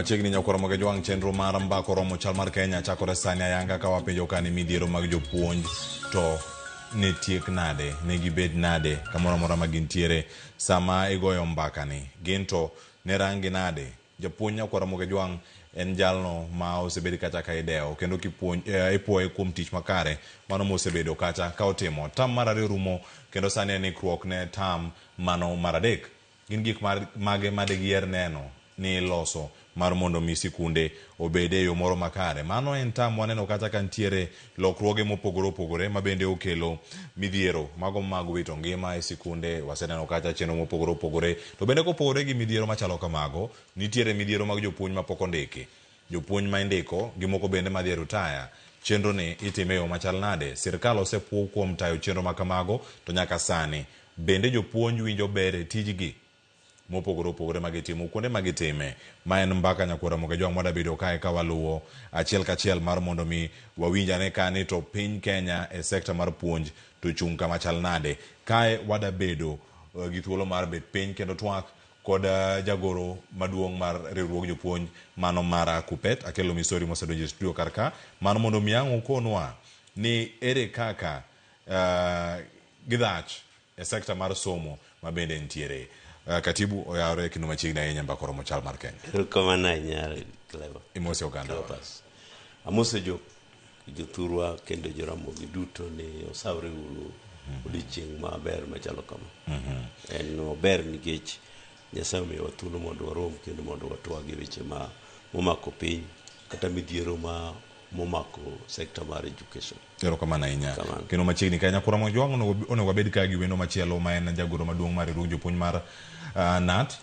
Machiegni nyakwar Ramogi Jwang' chenro mar mbako romo chal mar Kenya chakore sani ayanga ka wapenjo ka ni midhiero mag jopuonj to ne tiek nade, ne gibed nade kamoro amora ma gintiere sama igoyo mbakani, gin to ne rang gi nade? Japuonj nyakwar Ramogi Jwang' en jalno ma osebed kacha ka idewo kendo kipuonj, ipuoye kuom tich makare mano mosebedo kacha ka otimo. Tam mar ariyo rumo kendo sani en ikruok ne tam mano mar adek. Gin gik mage ma digiher neno ni iloso mar mondo mi sikunde obed e yo moro makare? Mano en tam waneno kata ka nitiere lokruoge mopogore opogore ma bende okelo midhiero mago mag wito ngima e sikunde. Waseneno kacha chenro mopogore opogore. To bende kopogore gi midhiero machalo kamago, nitiere midhiero mag jopuonj mapok ondiki. Jopuonj ma indiko gi moko bende madhi e rutaya. Chenro ni itime e yo machal nade? Sirkal osepuo kuom tayo chenro ma kamago to nyaka sani bende jopuonj winjo ber e tijgi mopogore opogore ma gitimo kuonde ma gitime? Ma en mbaka nyakwar Ramogi Ajwang' mwadabedo kae ka waluwo achiel kachiel mar mondo mi wawinj ane ka ni to piny Kenya e sekta mar puonj to chung' kama chal nade. Kae wadabedo gi thuolo mar bet piny kendo twak kod jagoro maduong' mar riwruog jopuonj mano mara Kuppet Akello Misori mosedonjo e studio kar ka mar mondo mi ang' ukonwa ni ere kaka gidhach e sekta mar somo ma bende nitiere. Katibu oyawre kendo machiegni ahinya mbaka oromo chal mar Kenya. Erokamano ahinya Clever. Imose oganda. Cleopas. Amose jo jothurwa kendo joramogi duto ni osawre uru odiochieng' maber machalo kama. En ober nikech Nyasaye omiyowa thuolo mondo warom kendo mondo watwag e weche ma momako piny kata midhiero ma momako sekta mar education. Erokamano ahinya. Kamano. Kendo machiegni ka nyakwar Ramogi Jwang' onego wabed ka gi wendo machielo ma en jagoro maduong' mar riwruog jopuonj mar KNUT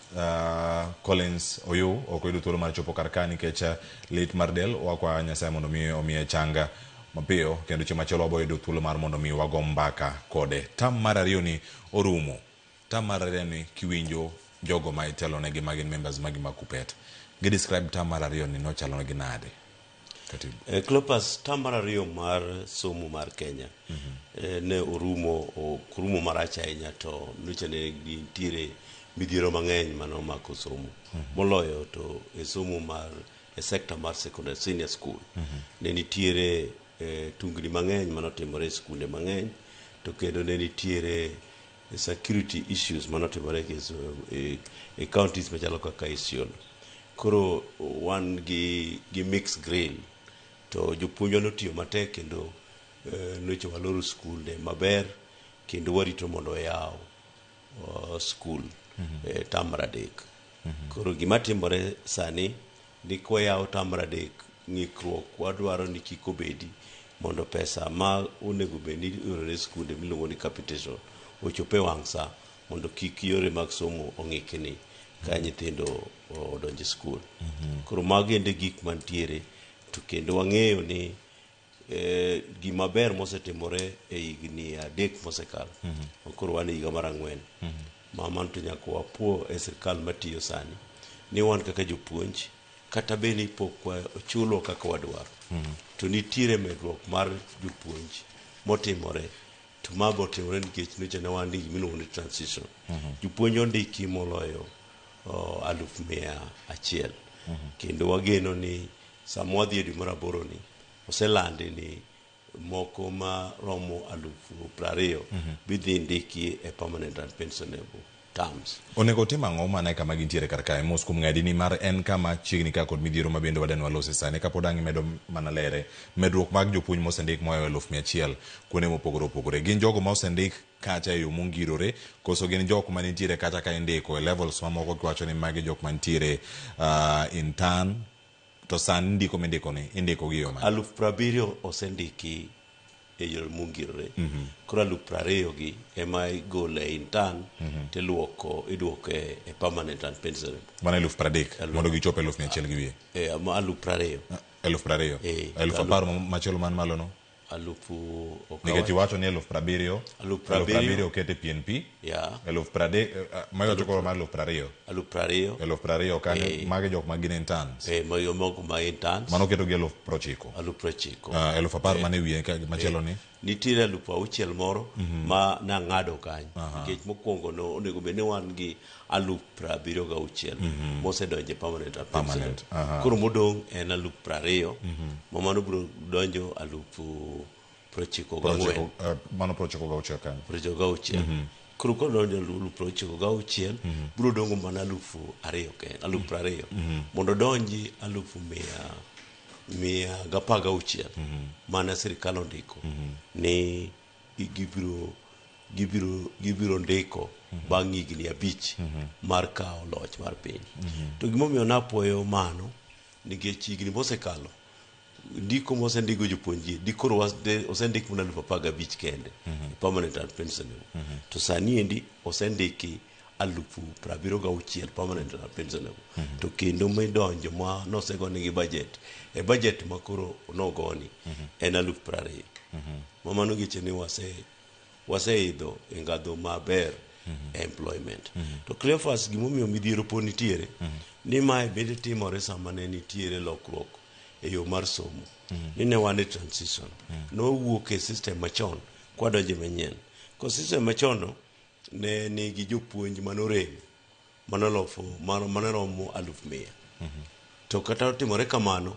Collins Oyuu ok oyudo thuolo mar chopo kar ka nikech lit mar del. Wakwayo Nyasaye mondo mi omiye chang mapiyo kendo chieng' machielo wabo yudo thuolo mar mondo mi wago mbaka kode. Tam mar ariyo ni orumo. Tam mar ariyo ni kiwinjo jogo ma itelonegi ma gin members magi mag Kuppet, gi describe tam mar ariyo ni nochalonegi nade? Katibu. Cleopas, tam mar ariyo mar somo mar Kenya ne orumo, ok orumo marach ahinya to nyocha ne nitiere midhiero mang'eny mane omako somo. Moloyo to e somo mar e sekta mar secondary senior school. Ne nitiere tungni mang'eny mane otimore e skunde mang'eny to kendo ne nitiere security issues mane otimore e counties machalo kaka Isiolo. Koro wan gi mixed grill to jopuonjwa notiyo matek kendo nyocha waloro skunde maber kendo warito mondo oyaw skul tam mar adek. Koro gima timore sani ni kwayawo tam mar adek ng'ikruok wadwaro ni kik obedi mondo pesa ma onego bed ni ioro ne skunde miluongo ni capitation ochop e wang' sa mondo kik yore mag somo ong'ikni ka nyithindo odonjo e skul. Koro mago ende gik mantiere to kendo wang'eyo ni gima ber mosetimore e higni 3 mosekalo. Koro wan e higa mar 4. Ma mano to nyaka wapuo e sirkal matiyo sani ni wan kaka jopuonj kata bed ni pok ochulwa kaka wadwaro to nitiere medruok mar jopuonj motimore to ma be otimore nikech nyocha ne wan gi gima iluongo ni transition. Jopuonj ondiki moloyo 100,000 kendo wageno ni sama wadhi e dwe mar aboro ni oselandi ni moko ma romo 20,000 bidhi ndiki e permanent and pensionable terms. Onego otim ang'o mana e kama gintiere kar kae mos kuom ng'adi ni mar en kama chiegni ka kod midhiero ma bende waden walose sani kapod ang' imedo mana lere medruok mag jopuonj mosendik mohewo 100,000 kuonde mopogore opogore gin jogo ma osendik kacha e yo mongirore koso gin jok manitiere kacha ka indiko e levels mamoko kiwacho ni magi jok mantiere intern to sani ndiko mindiko ni indiko gi yo mane? 70,000 osendiki e yore mongirore. Koro 20,000 gi ema igolo e intern tiluoko iduoko e permanent and pensionable. Mano 30,000 mondo gichop 100,000 gi wiye. 20,000. 20,000. 10,000 machielo man malo no? Alufu Nikech iwacho ni 70,000, 70,000 oket e PNP. Yeah. 30,000, ma iwacho koro mar 20,000. 20,000. 20,000 kanyo, magi jok ma gin interns. Mago moko ma interns. Mano keto gi 90,000. 90,000. 10,000 mane wiye machielo ni? Nitiere 6,000 moro ma nang'ado kanyo. Nikech mokwongo no onego bed ni wan gi 76,000 mosedonjo e permanent and Permanent, pensionable. Koro modong' en 20,000 ma mano biro donjo 94,000. Mano 96 kanyo. 96. Koro kodonjo 96,000 biro dong'o mana 2,000 kende, 20,000. Mondo odonji 116,000 mana sirikal ondiko ni gibiro ndiko bang' higni 5 mar kawo loch mar piny. To gimomiyo napuoyo mano nikech higni mosekalo ndiko mosendigo jopuonj gi dikoro osendik mana 15,000 kende permanent and pensionable. To sani endi osendiki 76,000 permanent and pensionable. To kendo midonjo ma nosegonegi budget e budget ma koro nogoni en 20,000. Ma mano geche ni waseidho e ngadho maber e employment. To Cleophas, gimomiyo midhiero pod nitiere ni mae bende timore sama ne nitiere lokruok e yo mar somo. Ni ne wan e transition. Nowuok e system machon kwadonjo e manyien. Ko system machon no ne nigi jopuonj manorem manolofo manoromo 100,000. To kata otimore kamano,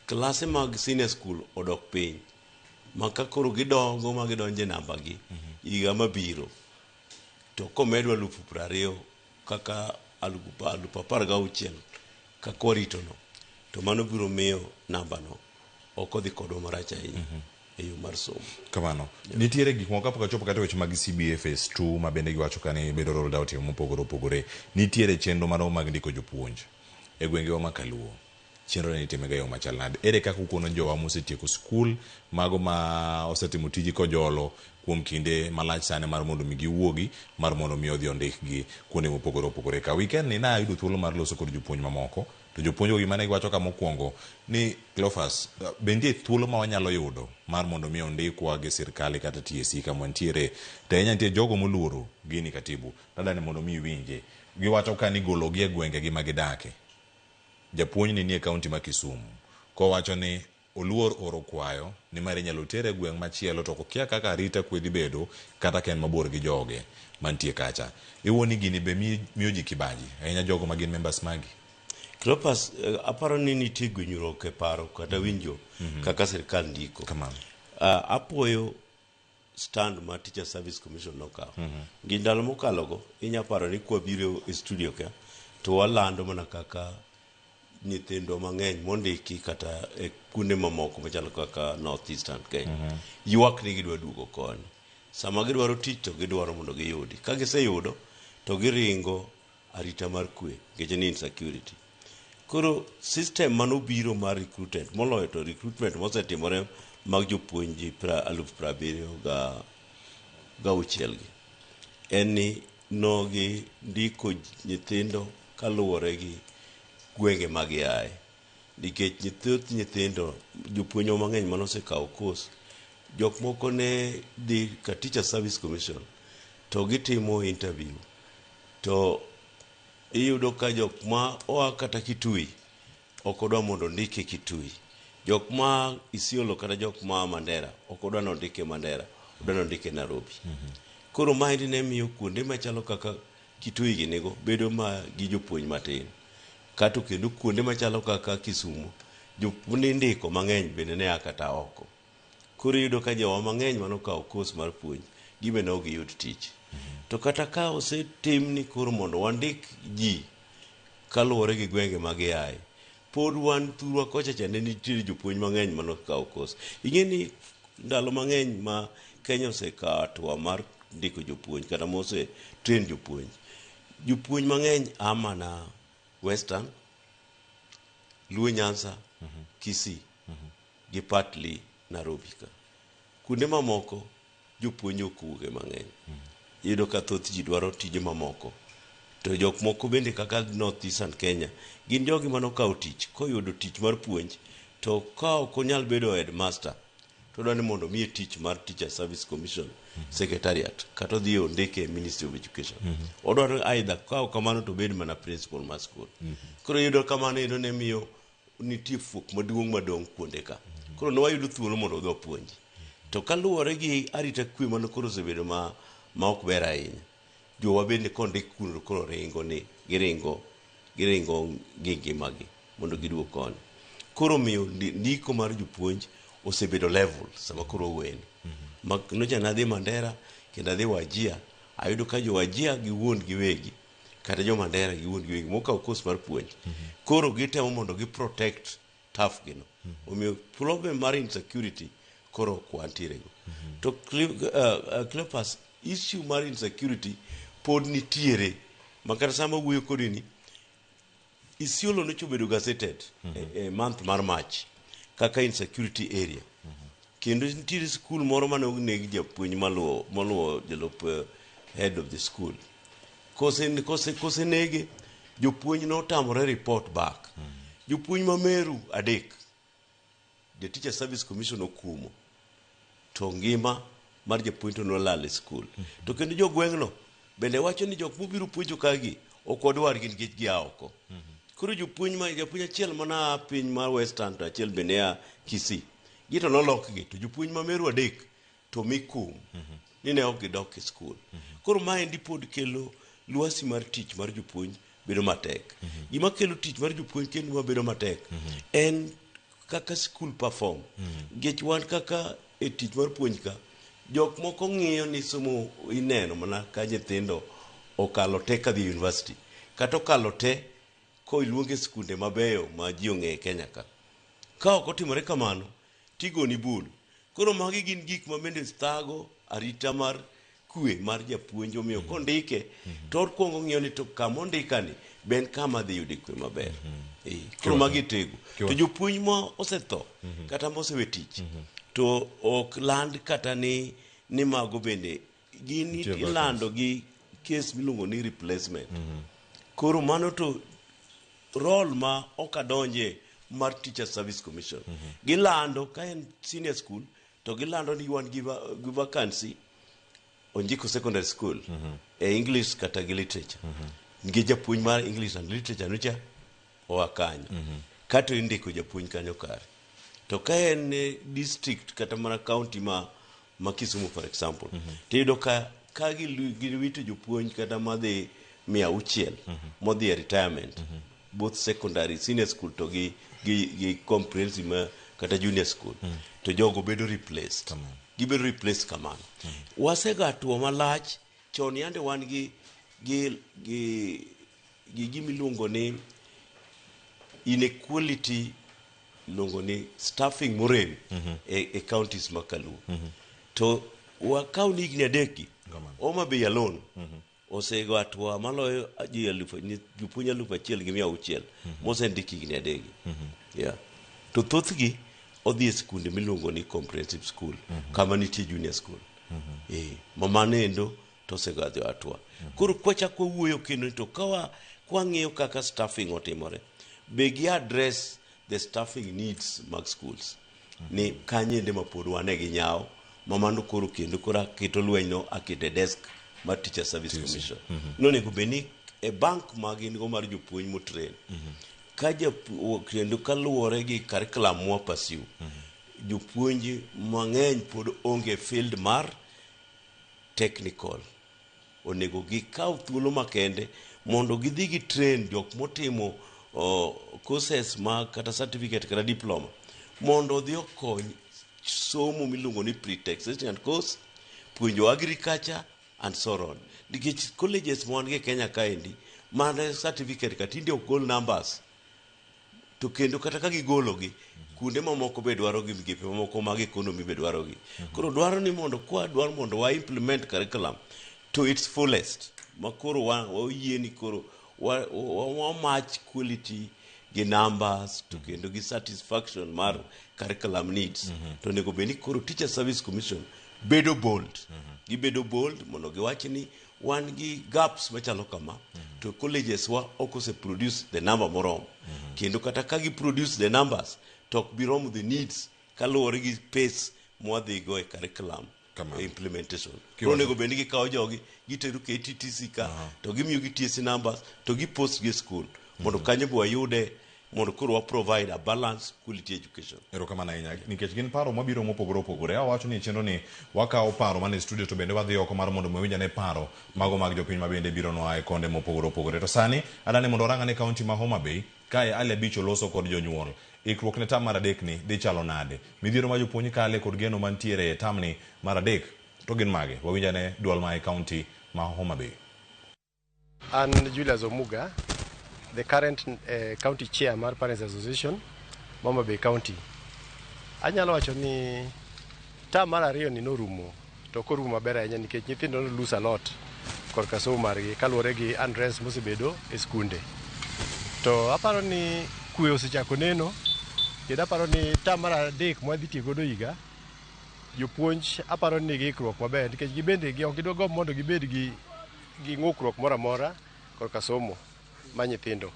klase mag senior school odok piny. Ma ka koro gidongo ma gidonjo e namba gi higa mabiro to komedwa 20,000 kaka 16,000 kaka warito no, to mano biro miyo namba no ok odhi kodwa marach ahinya e yo mar somo. Kamano. Nitiere gik moko kapok achopo kata weche mag CBA phase 2 ma bende giwacho ka ni bedo rolled out e yo mopogore opogore. Nitiere chenro mano mag ndiko jopuonj e gwengewa ma Kaluo. Chenro ni itime ga e yo machal nade? Ere kaka ukono jowa mosetieko skul, mago ma osetimo tiji kojolo kuom kinde malach sani mar mondo mi giwuogi, mar mondo mi odhi ondikgi kuonde mopogore opogore. Ka weekend ni nayudo thuolo mar loso kod jopuonj mamoko, to jopuonj go gima ne giwacho ka mokwongo ni Cleophas, be nitie thuolo ma wanyalo yudo mar mondo mi ondikwa gi sirkal kata TSC kama wantiere, to ahinya nitie jogo moluoro gini katibu, nadani mondo mi iwinje. Giwacho ka ni gologi e gwengegi ma gidake. Japuonj ni nie kaunti ma Kisumu, kowacho ni oluor oro kwayo nimar inyalo tere e gweng' machielo to okia kaka arita kwe dhi bedo kata ka en mabor gi joge mantie kacha. Iwuo ni gini be miyo ji kibaji ahinya jogo ma gin members magi. Cleophas, aparo ni nitie gwenyruok e paro kata winjo kaka sirkal ndiko. Kamano. Apuoyo stand ma Teacher Service Commission nokawo. Gi ndalo mokalogo, inya paro ni kwabiro e studio ka, to walando mana kaka nyithindwa mang'eny mondiki kata e kuonde mamoko machalo kaka North Eastern Kenya. Ywak ni gidwa duogo koni. Sama gidwaro tich to gidwaro mondo giyudi. Ka giseyudo to giringo arita mar kwe, nikech ni insecurity. Koro system manobiro mar recruitment, moloyo to recruitment mosetimore mag jopuonj 76,000 gi, en ni nogi ndiko nyithindo kaluwore gi gwenge ma giaye. Nikech thoth nyithindo, jopuonjwa mang'eny manosekawo course, jok moko ne dhi ka Teacher Service Commission to gitimo interview to iyudo ka jok ma oa kata Kitui ok odwa mondo ondike Kitui. Jok ma Isiolo kata jok ma Mandera ok odwa ni ondike Mandera, odwa ni ondike Nairobi. Koro maendi ne miyo kuonde machalo kaka Kitui gi nigo bedo ma gi jopuonj matin. Kato kendo kuonde machalo kaka Kisumu, jopuonj indiko mang'eny bende ne a kata oko. Koro iyudo ka jowa mang'eny manokawo course mar puonj, gibe ne ok giyud tich. To kata ka osetim ni koro mondo wandik ji kaluwore gi gwenge ma giaye, pod wan thurwa kocha cha ne nitiere jopuonj mang'eny manokawo course. Ing'e ni ndalo mang'eny ma Kenya osekawo hatua mar ndiko jopuonj kata mose train jopuonj, jopuonj mang'eny a mana Western, Luo Nyanza, Kisii gi partly Nairobi ka. Kuonde mamoko jopuonj ok wuoge mang'eny. Iyudo ka thoth ji dwaro tije mamoko. To jok moko bende kaka North Eastern Kenya gin jogi manokawo tich, koyudo tich mar puonj to ka ok onyal bedo headmaster to odwa ni mondo omiye tich mar Teacher Service Commission Secretariat kata odhi ondike e Ministry of Education. Odwaro either ka ok kamano to obed mana principal mar school. Koro iyudo kamano endo ne miyo nitie fuok maduong' madong' kuonde ka. Koro ne wayudo thuolo mondo wadhi wapuonji. To kaluwore gi arita kwe mane koro osebedo ma ok ber ahinya, jowa bende kondik kuno to koro ringo ni giringo giringo gi ngimagi mondo giduog koni. Koro omiyo ndiko mar jopuonj osebedo level sama koro owuoyeni. Ma nyocha nadhi Mandera kendo adhi Wajir, ayudo ka jo Wajir gi wuon giwegi kata jo Mandera gi wuon giwegi mokawo course mar puonj. Koro gitemo mondo gi protect turf gino. Omiyo problem mar insecurity koro ok wantiere go. To Cleophas, issue mar insecurity pod nitiere ma kata sama wuoyo kodi ni Isiolo nyocha obedo gazetted e month mar March kaka insecurity area. Kendo nitiere skul moro mane oneg japuonj maluwo jalup head of the school. Kosenege, jopuonj notamore report back. Jopuonj ma Meru 3, the Teacher Service Commission okumo. To ngima mar japuonj to nolal e skul. To kendo jogweng'no bende wacho ni jok mobiro puonjo kagi ok wadwargi nikech gia oko. Koro jopuonj ma japuonj achiel mana piny mar Western to achiel bende a Kisii. Gi to nolokgi to jopuonj ma Meru 3 to mi kum ni ne ok gidok e skul. Koro maendi pod kelo lwasi mar tich mar jopuonj bedo matek. Gima kelo tich mar jopuonj kendo mabedo matek en kaka skul perform. Nikech wan kaka e tich mar puonj ka, jok moko ng'iyo ni somo ineno mana ka nyithindo okalo te kadhi e university kata okalo te koiluonge skunde mabeyo ma ji ong'eyo e Kenya ka. Ka ok otimore kamano, tigoni bul. Koro magi gin gik ma bende thago arita mar kwe mar japuonj. Omiyo kondike to okwongo ng'iyo ni to kama ondikani be en kama adhi yude kwe maber. Koro magi tego. To jopuonj ma osetho kata ma osewe tich to ok land kata ni mago bende gin ilando gi case miluongo ni replacement. Koro mano to role ma ok adonje mar Teacher Service Commission. Gilando ka en senior school to gilando ni wan gi vacancy Onjiko Secondary School e English kata gi literature. Nikech japuonj mar English and literature nocha oa kanyo. Kato indiko japuonj kanyo kare. To ka en district kata mana county ma Kisumu for example, tiyudo ka giwito jopuonj kata madhi 600 modhi e retirement, both secondary, senior school to gi comprehensive ma, kata junior school, to jogo bedo replaced. Gibedo replaced kamano. Wasega tuo malach chon yande wan gi gimiluongo ni inequality, iluongo ni staffing morem e counties ma Kaluo. To wakaw ni higni 3 gi, Homa Bay alone osego atwa maloyo ji jopuonj 1600 mosendiki higni 3 gi. Yeah. To thothgi odhi e skunde miluongo ni comprehensive school, kama nitie junior school. Ma mano endo to osegadho atwa. Koro kwachako wawuoyo kendo to kwang'iyo kaka staffing otimore, be gi address the staffing needs mag schools. Ni kanye ma pod wane gi nyawo ma mano koro kendo koro aketo lweny no aketo e desk mar Teacher Service Commission. Nonego bed ni e bank ma gin go mar jopuonj motrain. Ka kendo kaluwore gi curriculum mwa pursue, jopuonj mang'eny pod onge field mar technical. Onego gikaw thuolo makende mondo gidhi gi train jok motimo courses ma kata certificate kata diploma mondo odhi okony somo miluongo ni pre-taxation course, puonjo agriculture and so on. Nikech colleges ma wan go e Kenya kaendi mana certificate ka tinde ok gol numbers, to kendo kata ka gigologi kuonde mamoko be dwaro gi migepe mamoko mag economy be dwaro gi. Koro dwaro ni mondo kwa dwaro mondo wa implement curriculum to its fullest ma koro wayie ni koro wa match quality gi numbers to kendo gi satisfaction mar curriculum needs, to onego bed ni koro Teacher Service Commission bedo bold. Gibedo bold mondo giwach ni wan gi gaps machalo kama, to colleges wa ok ose produce the number moromo, kendo kata ka gi produce the numbers to ok bi romo the needs kaluwore gi pace mwadhigo e curriculum implementation. Koro onego bed ni gikawo jogi gitero KTTC ka to gimiyo gi TSC numbers to gipost gi e school mondo kanyo be wayude Mondo koro wa provide a balanced quality education. Erokamano ahinya nikech gin paro mabiro mopogore opogore. Awacho ni chenro ni wakawo paro man e studio to bende wadhi oko mar mondo wawinj ane paro mago mag jopiny ma bende biro noa e konde mopogore opogore. To sani adani mondo warang ane kaunti ma Homa Bay kae Ali Abich oloso kod jonyuol. Ikruok ne tam mar adek ni dhi chalo nade? Midhiero ma jopuonj kale kod geno mantiere e tamni mar adek to gin mage? Wawinj ane duol ma e kaunti ma Homa Bay. An Julius Omuga, the current county chair mar Parents Association, Homa Bay County. Anyalo wacho ni term mar ariyo ni norumo, to ok orumo maber ahinya nikech nyithindo no lose a lot korka somo margi kaluwore gi unrest mosebedo e skunde. To aparo ni kwe osechako neno, kendo aparo ni term mar adek mwadhi tiyo godo higa, jopuonj aparo ni nigi ikruok maber nikech gibende ok gidwa gomb mondo gibed gi ng'ukruok moro amora korka somo mar nyithindo.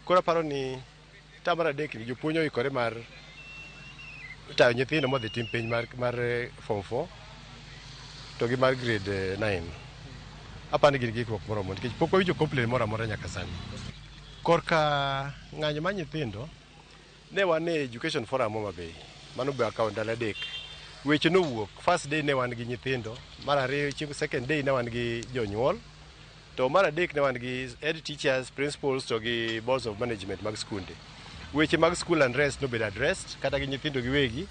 Koro aparo ni term mar adek ni jopuonj oikore mar tayo nyithindo modhi tim penj mar form 4 to gi mar grade 9. Aparo ni gin gi ikruok moromo nikech pok wawinjo complain moro amora nyaka sani. Korka ng'anyo mar nyithindo, ne wan e education forum Homa Bay, mano be akawo ndalo adek. Weche nowuok, first day ne wan gi nyithindo, mar ariyo chieng' second day ne wan gi jonyuol, to mar adek ne wan gi head teachers, principals to gi boards of management mag skunde. Weche mag school unrest nobedo addressed kata gi nyithindo giwegi.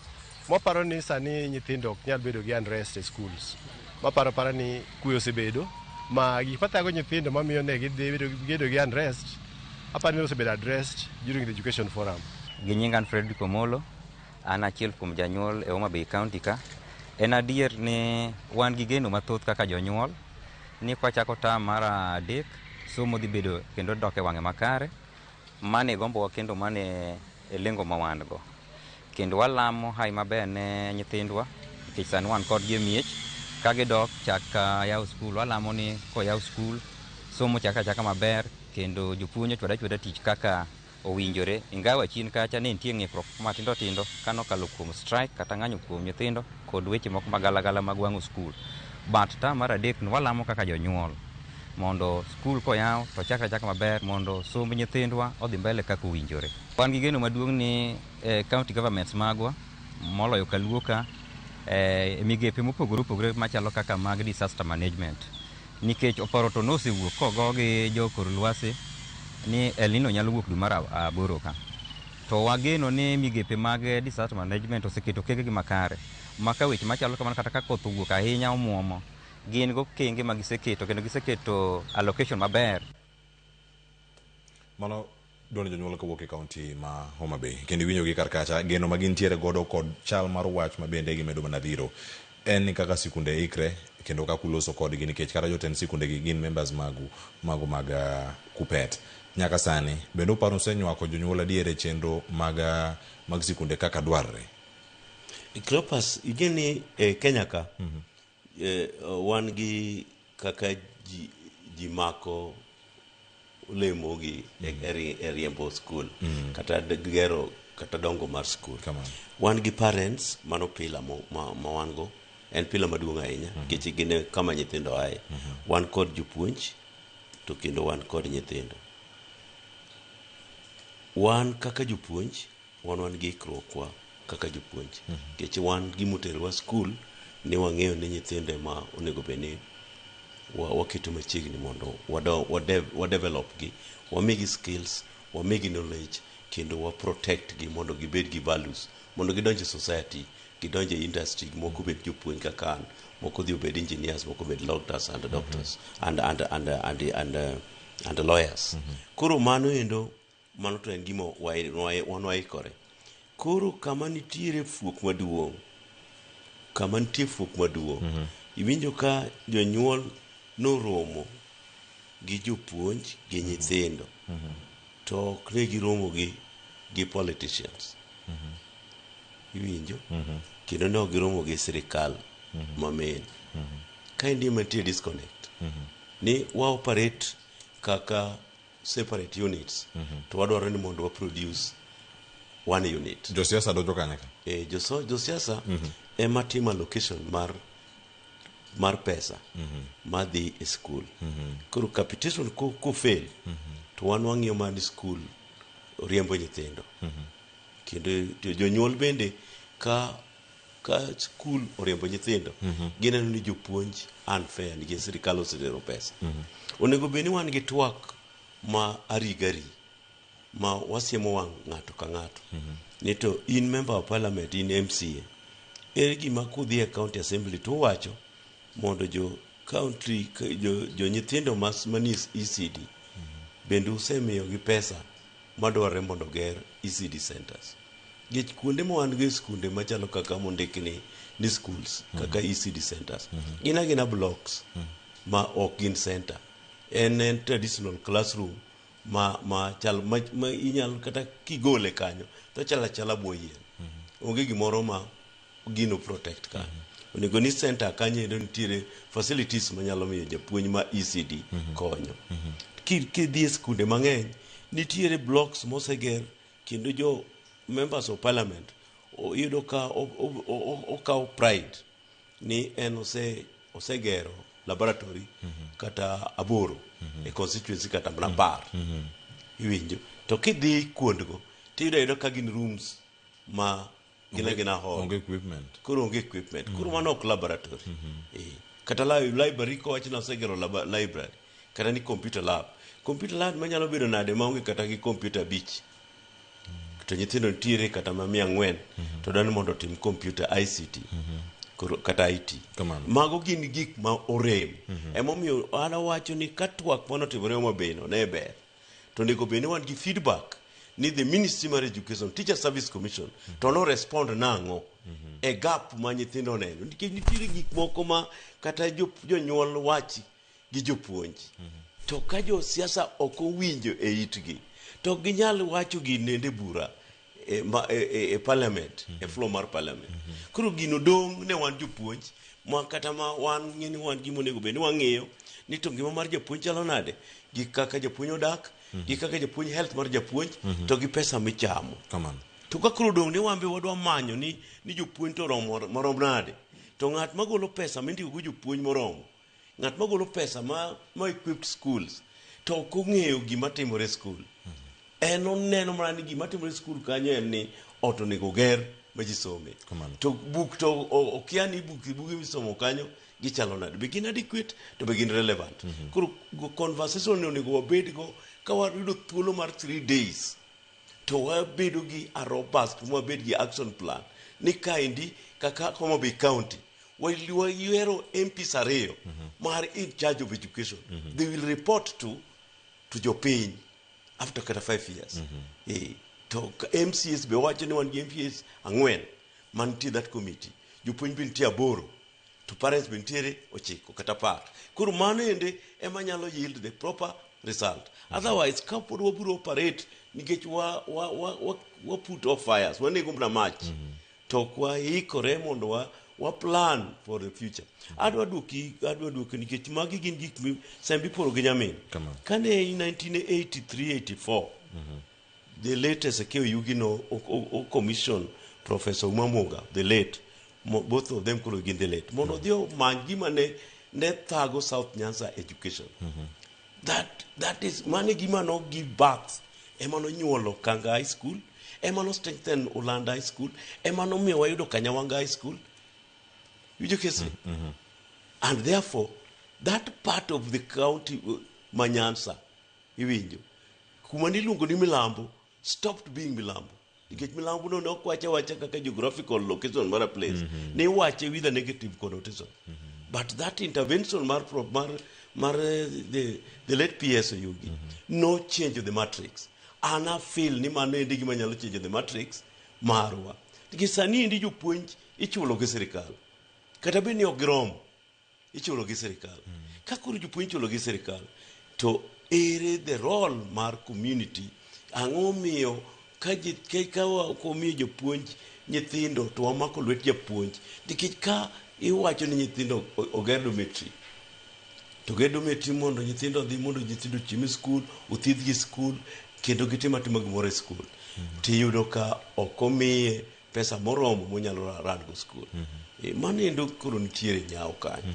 Mwaparo ni sani nyithindo ok nyal bedo gi unrest e schools. Maparo para ni kwe osebedo ma gik mathago nyithindo mamiyo ne gidhi bedo gi unrest, aparo ni osebedo addressed during the education forum. Gi nyinga an Fredrick Omolo, an achiel kuom janyuol e Homa Bay County ka. En adier ni wan gi geno mathoth kaka jonyuol ni kwachako term mar adek, somo dhi bedo kendo dok e wang'e makare. Mano e gombowa kendo mano e lengo ma wan go. Kendo walamo hawi maber ne nyithindwa nikech sani wan kodgi e miech. Ka gidok chak yawo skul, walamo ni koyaw skul, somo chak achaka maber kendo jopuonj ochwad achwada tich kaka owinjore. Ingawa chien kacha ne nitie ng'ikruok matindo tindo kanokalo kuom strike kata ng'anyo kuom nyithindo kod weche moko magalagala mag wang'o skul. But term mar adek ni walamo kaka jonyuol mondo skul koyaw to chak achaka maber mondo somb nyithindwa odhi mbele kaka owinjore. Wan gi geno maduong' ni county governments magwa moloyo kaluo ka migepe mopogore opogore machalo kaka mag disaster management nikech oporo to nosewuok kogo gi jo kor lwasi ni El Nino nyalo wuok dwe mar aboro ka. To wageno ni migepe mag disaster management oseketo okenge gi makare ma ka weche machalo kamano kata ka koth owuok ahinya omuomo, gin gokenge ma giseketo kendo giseketo allocation maber. Mano duond jonyuol kawuok e kaunti ma Homa Bay. Kendo iwinjogi kar kacha, geno ma gintiere godo kod chal mar wach ma bende gimedo mana dhiro en ni kaka sikunde ikre kendo kaka uloso kodgi nikech kata jotend sikunde gi gin members magu mago mag KUPPET. Nyaka sani bende uparo usenywako jonyuol adier e chenro mag sikunde kaka dwarre? Cleopas, ing'e ni e Kenya ka wan gi kaka ji mako lemo gi e riembo skul kata gero kata dongo mar skul. Wan gi parents, mano pillar ma wan go en pillar maduong' ahinya nikech gin e kama nyithindo aye. Wan kod jopuonj to kendo wan kod nyithindo. Wan kaka jopuonj, wan gi ikruokwa kaka jopuonj nikech wan gimoterowa skul ni wang'eyo ni nyithindo ema onego bed ni waketo machiegni mondo wa develop gi, wamigi skills, wamigi knowledge kendo wa protect gi mondo gibed gi values mondo gidonj e society, gidonj e industry, moko obed jopuonj kaka an, moko odhi obed engineers, moko obed doctors and doctors and lawyers. Koro mano endo mano to en gima wan waikore. Koro kama nitiere fuok maduong', kama nitie fuok maduong', iwinjo ka jonyuol noromo gi jopuonj gi nyithindo to ok ne giromo gi politicians. Iwinjo? Kendo ne ok giromo gi sirikal mamin. Kaendi ema nitie disconnect. Ni wa operate kaka separate units to wadwaro ni mondo wa produce one unit. Josiasa donjo kanye ka? E, josiasa ema timo allocation mar pesa madhi e skul. Koro capitation ko fail to wan wang'iyo mana ni skul riembo nyithindo. Kendo to jonyuol bende ka skul oriembo nyithindo, gineno ni jopuonj unfair nikech sirikal osetero pesa. Onego bed ni wan gi twak ma arigari ma wasiemo wang' ng'ato ka ng'ato ni to in member of parliament, in MCA, ere gima kudhi e county assembly to uwacho mondo jo county jo nyithindo manie ECD bende usemiyogi pesa madwarore mondo oger ECD centers. Nikech kuonde ma wan go e skunde machalo kaka mondik ni schools kaka ECD centers gin agina blocks ma ok gin center, en traditional classroom ma chal ma inyalo kata kigole kanyo to chalo achala bwo yien, onge gimoro ma gino protect kanyo. Onego ni center kanyo endo nitiere facilities manyalo miyo japuonj ma ECD konyo. Kidhi e skunde mang'eny, nitiere blocks moseger kendo jo members of parliament iyudo ka okawo pride ni en osegero laboratory kata 8 e constituency kata mana 10. Iwinjo? To kidhi kuondgo tiyudo ayuda ka gin rooms ma gin agina hall. Onge equipment. Koro onge equipment, koro mano ok laboratory. Kata library, kowach ni osegero library kata ni computer lab, computer lab manyalo bedo nade maonge kata gi computer 5, to nyithindo nitiere kata ma 400 to dwani mondo otim computer ICT, koro kata IT. Kamano. Mago gin gik ma orem. Emomiyo an awacho ni ka twak manotimore Homa Bay no ne ber, to onego bed ni wan gi feedback ni the ministry mar education, Teacher Service Commission to no respond nang'o e gap ma nyithindo oneno, nikech nitiere gik moko ma kata jonyuol wachi gi jopuonj, to ka josiasa ok owinjo e itgi to ok ginyal wacho gini bura e parliament, e floor mar parliament. Koro gino dong' ne wan jopuonj ma kata ma wan ng'e ni wan gima onego bed ni wang'iyo ni to ngima mar japuonj chalo nade, gi kaka japuonj odak, gi kaka japuonj, health mar japuonj, to gi pesa michamo. Kamano. To ka koro dong' ni wan be wadwa manyo ni jopuonj to oromo marom nade, to ng'at magolo pesa mindiko go jopuonj moromo, ng'at magolo pesa ma equipped schools, to ok ong'eyo gima timore e skul. En oneno mana ni gima timore e skul kanyo en ni ot onego ger ma ji some. Kamano. To buk to okia ni buge misomo kanyo gichalo nade, be gin adequate, to be gin relevant. Koro conversation ni onego wabed go ka wayudo thuolo mar 3 days, to wabedo gi a robust, mwabed gi action plan ni kaendi kaka Homa Bay County wayiero MPs 2 mar in charge of education. They will report to jopiny after kata 5 years. To MCAs be wacho ni wan gi MPs 4 mantie that committee, jopuonj be nitie 8, to parents be nitiere 9 kata 10. Koro mano ende ema nyalo yield the proper result. Otherwise kapod wabiro operate nikech wa put off fires, wanego mana mach, to ok waikore mondo wa plan for the future. Adwa duoki nikech magi gin gik mi sembe iporo gi nyamin. Kamano. Kane in 1983-84, the late Ezekiel Oyugi no o commission Professor Uma Muga, the late, both of them koro gin the late, mondo odhi omany gima ne thago South Nyanza education. That is mane gima no give birth, ema nonyuolo Kanga High School, ema no strengthen Ulanda High School, ema nomiyo wayudo Kanyawanga High School. Winjo kesi? And therefore that part of the county ma Nyanza, iwinjo, kuma niluongo ni Milambo stopped being Milambo, nikech Milambo no ne ok wache awacha kaka geographical location mar a place, ne iwache with a negative connotation. But that intervention mar the late PS Oyugi no change the matrix. An a feel ni mano endi gima nyalo change the matrix marwa, nikech sani endi jopuonj ichulo gi sirikal, kata bed ni ok giromo, ichulo gi sirikal. Ka koro jopuonj ichulo gi sirikal, to ere the role mar community? Ang'o miyo ka ji ka wamiyo jopuonj nyithindo to wamako lwet japuonj? Nikech ka iwacho ni nyithindo oger dormitory, to ger dormitory mondo nyithindo odhi, mondo nyithindo ochiem e skul, othiedhgi e skul, kendo gitim atima gimoro e skul, tiyudo ka ok omiye pesa moromo monyalo run go skul. Mano endo koro nitiere nyawo kanyo.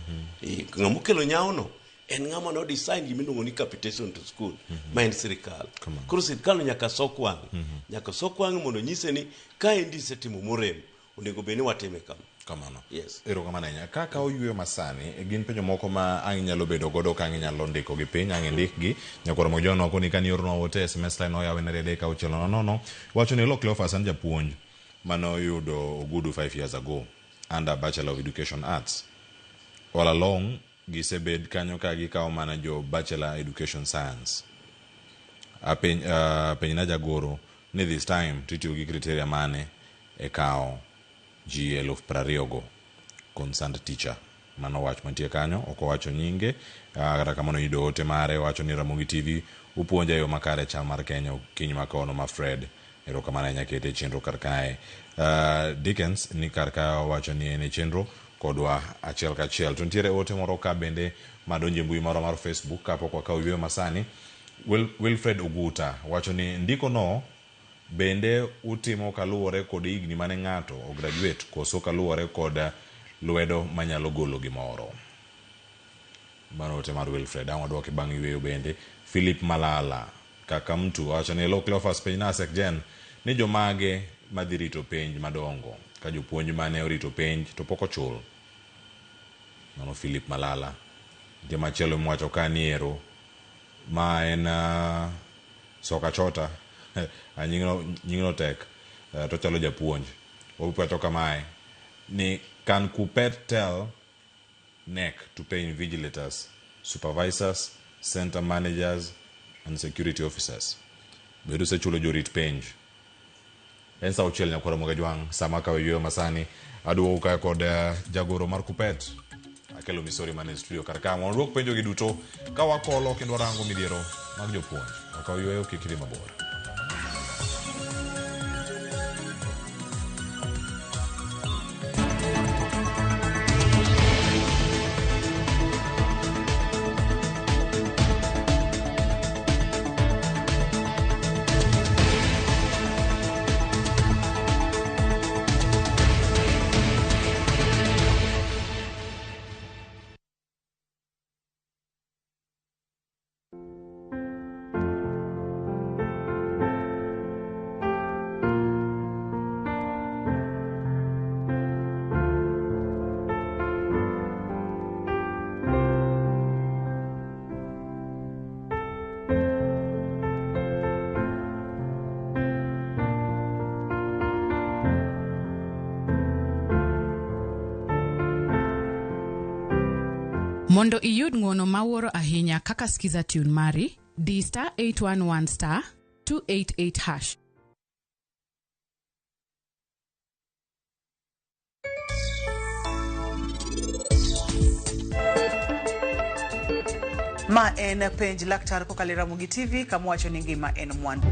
Ng'ama okelo nyawono en En ng'ama no design gima iluongo ni capitation to school, ma en sirikal. Koro sirikal nyaka sok wang'e. Nyaka sok wang'e mondo nyise ni kaendi isetimo morem, onego bed ni watime kama. Kamano. Yes. Erokamano ahinya. Kaka oyueyo masani, gin penjo moko ma ang' inyalo bedo godo ka ang' inyalo ndiko gi piny, ang' indikgi. Nyakwar Mojono koni ka niornwa ote SMS line oyawe ne 3 6 0 0. Wacho ni hello Cleophas, an japuonj mane oyudo ogudu 5 years ago under Bachelor of Education Arts. All along gisebed kanyo ka gikawo mana jo Bachelor Education Science. Apenj, penjna jagoro ni this time titiyo gi criteria mane e kawo ji 20,000 go concerned teacher. Mano wach mantie kanyo, ok owacho nyinge. Kata kamano yudo ote mare wacho ni Ramogi TV upuonja yo makare chal mar Kenya okinyi ma kono ma Fred. Erokamano ahinya kete e chenro kar kae. Dickens ni kar kae owacho ni en e chenro kodwa achiel kachiel. To nitiere ote moro ka bende madonjo e mbui marwa mar Facebook kapok wakawo yueyo masani. Wilfred Oguta wacho ni ndiko no bende utimo kaluwore kod higni mane ng'ato ograduate koso kaluwore kod lwedo manyalo golo gimoro. Mano ote mar Wilfred. Ang' waduoke bang' yueyo bende. Philip Malala kaka mtu wacho ni hello Cleophas, penj na Sek Jen ni jomage madhi rito penj madongo ka jopuonj mane orito penj to pok ochul. Mano Philip Malala. Nitie machielo miwacho ka ni ero ma en Soka Chota. Nyingno tek to chalo japuonj. Owacho kamae ni can Kuppet tell NEC to pay invigilators, supervisors, center managers and security officers. Bedo osechulo jorit penj. En sa 6 nyakwara Mogajwang' sama akawo yueyo masani aduogo kae kod jagoro mar Kuppet Akelo Misori man e studio kar ka mondo waduok penjo gi duto ka wakolo kendo warango midhiero mag jopuonj. Wakaw yueyo kik idhi mabor. Mondo iyud ng'uono mawuoro ahinya kaka Skiza Tune mari, di star 811 star 288 hash. Ma en penj laktar kokalo e Ramogi TV kama wacho ni ngima en mwandu.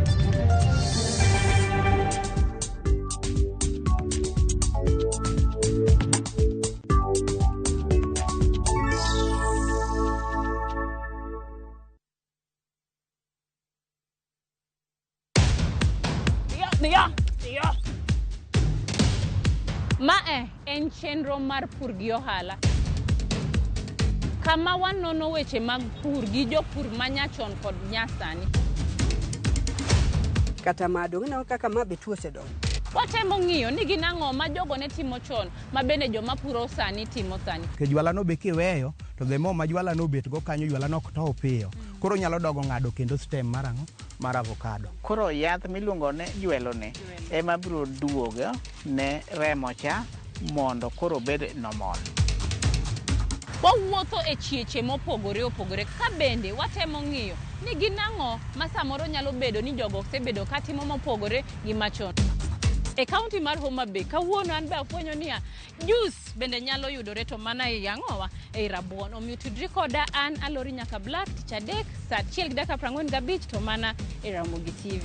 Mae en chenro mar pur gi ohala kama wanono weche mag pur gi jopur manyachon kod nyasani. Kata ma dong' ineno kaka ma be tuo osedongo. Watemo ng'iyo ni gin ang'o ma jogo ne timo chon ma bende joma puro sani timo sani. Ke jwala no be kiweyo to the more ma jwala no obet go kanyo jwala no ok tow piyo. Koro nyalo dogo ng'ado kendo stem mar ang'o mar avocado. Koro yath miluongo ni jwelo ni ema biro duogo ne remo cha mondo koro obed normal. Wawuotho e chieche mopogore opogore ka bende watemo ng'iyo ni gin ang'o ma samoro nyalo bedo ni jogo osebedo katimo mopogore gi machon. E kaunti mar Homa Bay kawuono an be afwenyo niya juice bende nyalo yudore to mana ei ang'owa ei rabuon. Omiyo tudri koda an Alori nyaka Black tich adek saa 1:45 to mana e Ramogi TV.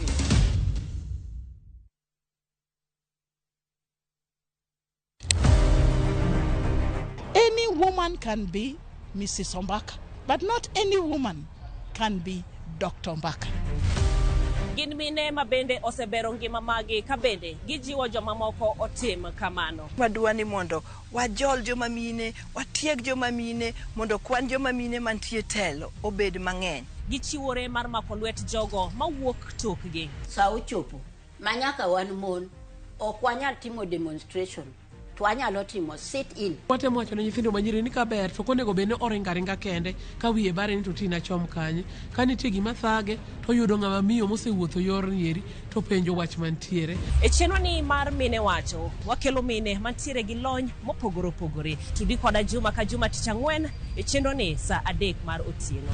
Any woman can be Mrs. Ombaka, but not any woman can be Dr. Ombaka. Gin mine ma bende osebero ngima magi ka bende gijiwo jomamoko otim kamano. Wadwa ni mondo wajol joma mine, watieg joma mine, mondo kwan joma mine mantie telo obed mang'eny. Gichiwore mar mako lwet jogo mawuok tokgi. Sa ochopo ma nyaka wan mon ok wanyal timo demonstration to wanyalo timo sit in. Watemo wacho ne nyithindo manyiri ni kaber to ok onego bed ni oringo aringa kende ka wiye bare ni to tina chom kanye. Ka nitie gima thage to oyudo ng'ama miyo mosewuotho yorni eri to penjo wach mantiere. E chenro ni mar Mine Wacho, wakelo mine mantiere gi lony mopogore opogore. Tudi koda juma ka juma tich ang'wen e chenro ni saa 3 mar otieno.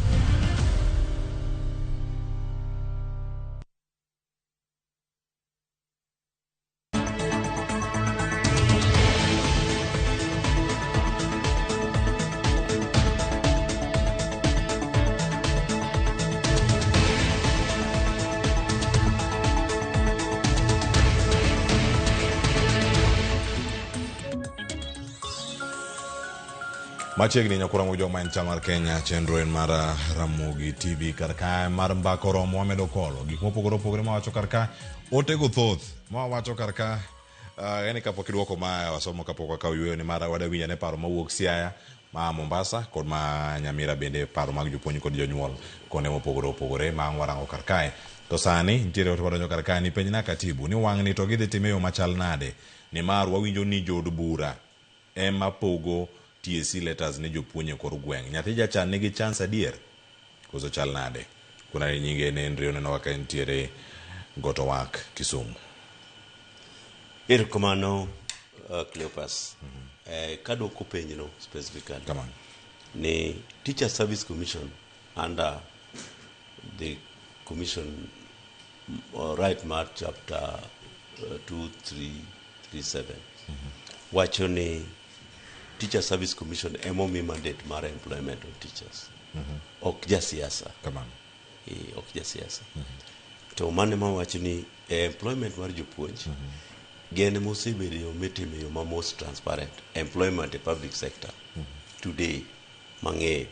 Machiegni nyakura mojo ma en chal mar Kenya, chenro en mar Ramogi TV kar ka mar mbaka oromo wamedo kolo gik mopogore opogore mawacho kar ka otego thoth mawacho kar ka yani kapok idwoko ma wasomo kapok wakawo yueyo ni mar wadawinjo ane paro mawuok Siaya, ma Mombasa kod ma Nyamira bende paro mag jopuonj kod jonyuol konde mopogore opogore ma ang' warango kar kae. To sani nitiere ote madonjo kar kae ni penjna katibu ni wang'ni to gidhi time e yo machal nade nimar wawinjo ni jood bura ema pogo TSC letters ne jopuonj e kor gweng'. Nyathi jachan nigi chance adier? Koso chal nade? Kuna ni nyinge en Henry oneno kaka entiere Goto Wak Kisumu. Erokamano Cleopas. Kadwoko penjno specifically. Come on. Ni Teacher Service Commission under the commission right mar chapter 2337 wacho ni Teacher Service Commission emomi mandate mar employment of teachers. Ok jasiasa. Kamano. Ok jasiasa. To mano ema wacho ni employment mar jopuonj gin mosebedo yo mitimo e yo ma most transparent employment e public sector today mang'eyo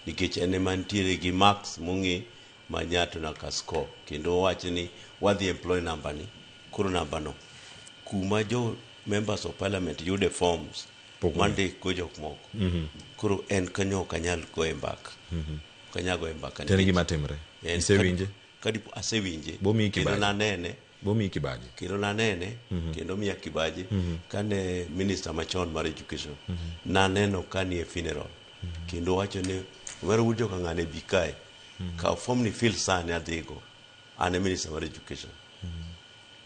nikech en ema nitiere gi marks mong'e ma nyato nyaka score kendo owacho ni wadhi employ namba ni koro namba no kuma jo members of parliament yude forms mandiko jok moko koro en kanyo ok anyal goye mbaka. Ok anyal goye mbaka. To en gima timre. Isewinje? Kadipo asewinje. Bomiyi kendo kibaji. Nanene. Bomiyi kibaji. Kendo nanene kendo miya kibaji kane minister machon mar education naneno kanie funeral kendo wacho ni omera wuod joka ng'ane bi kae kaw form ni fill sani adhigo an e minister mar education.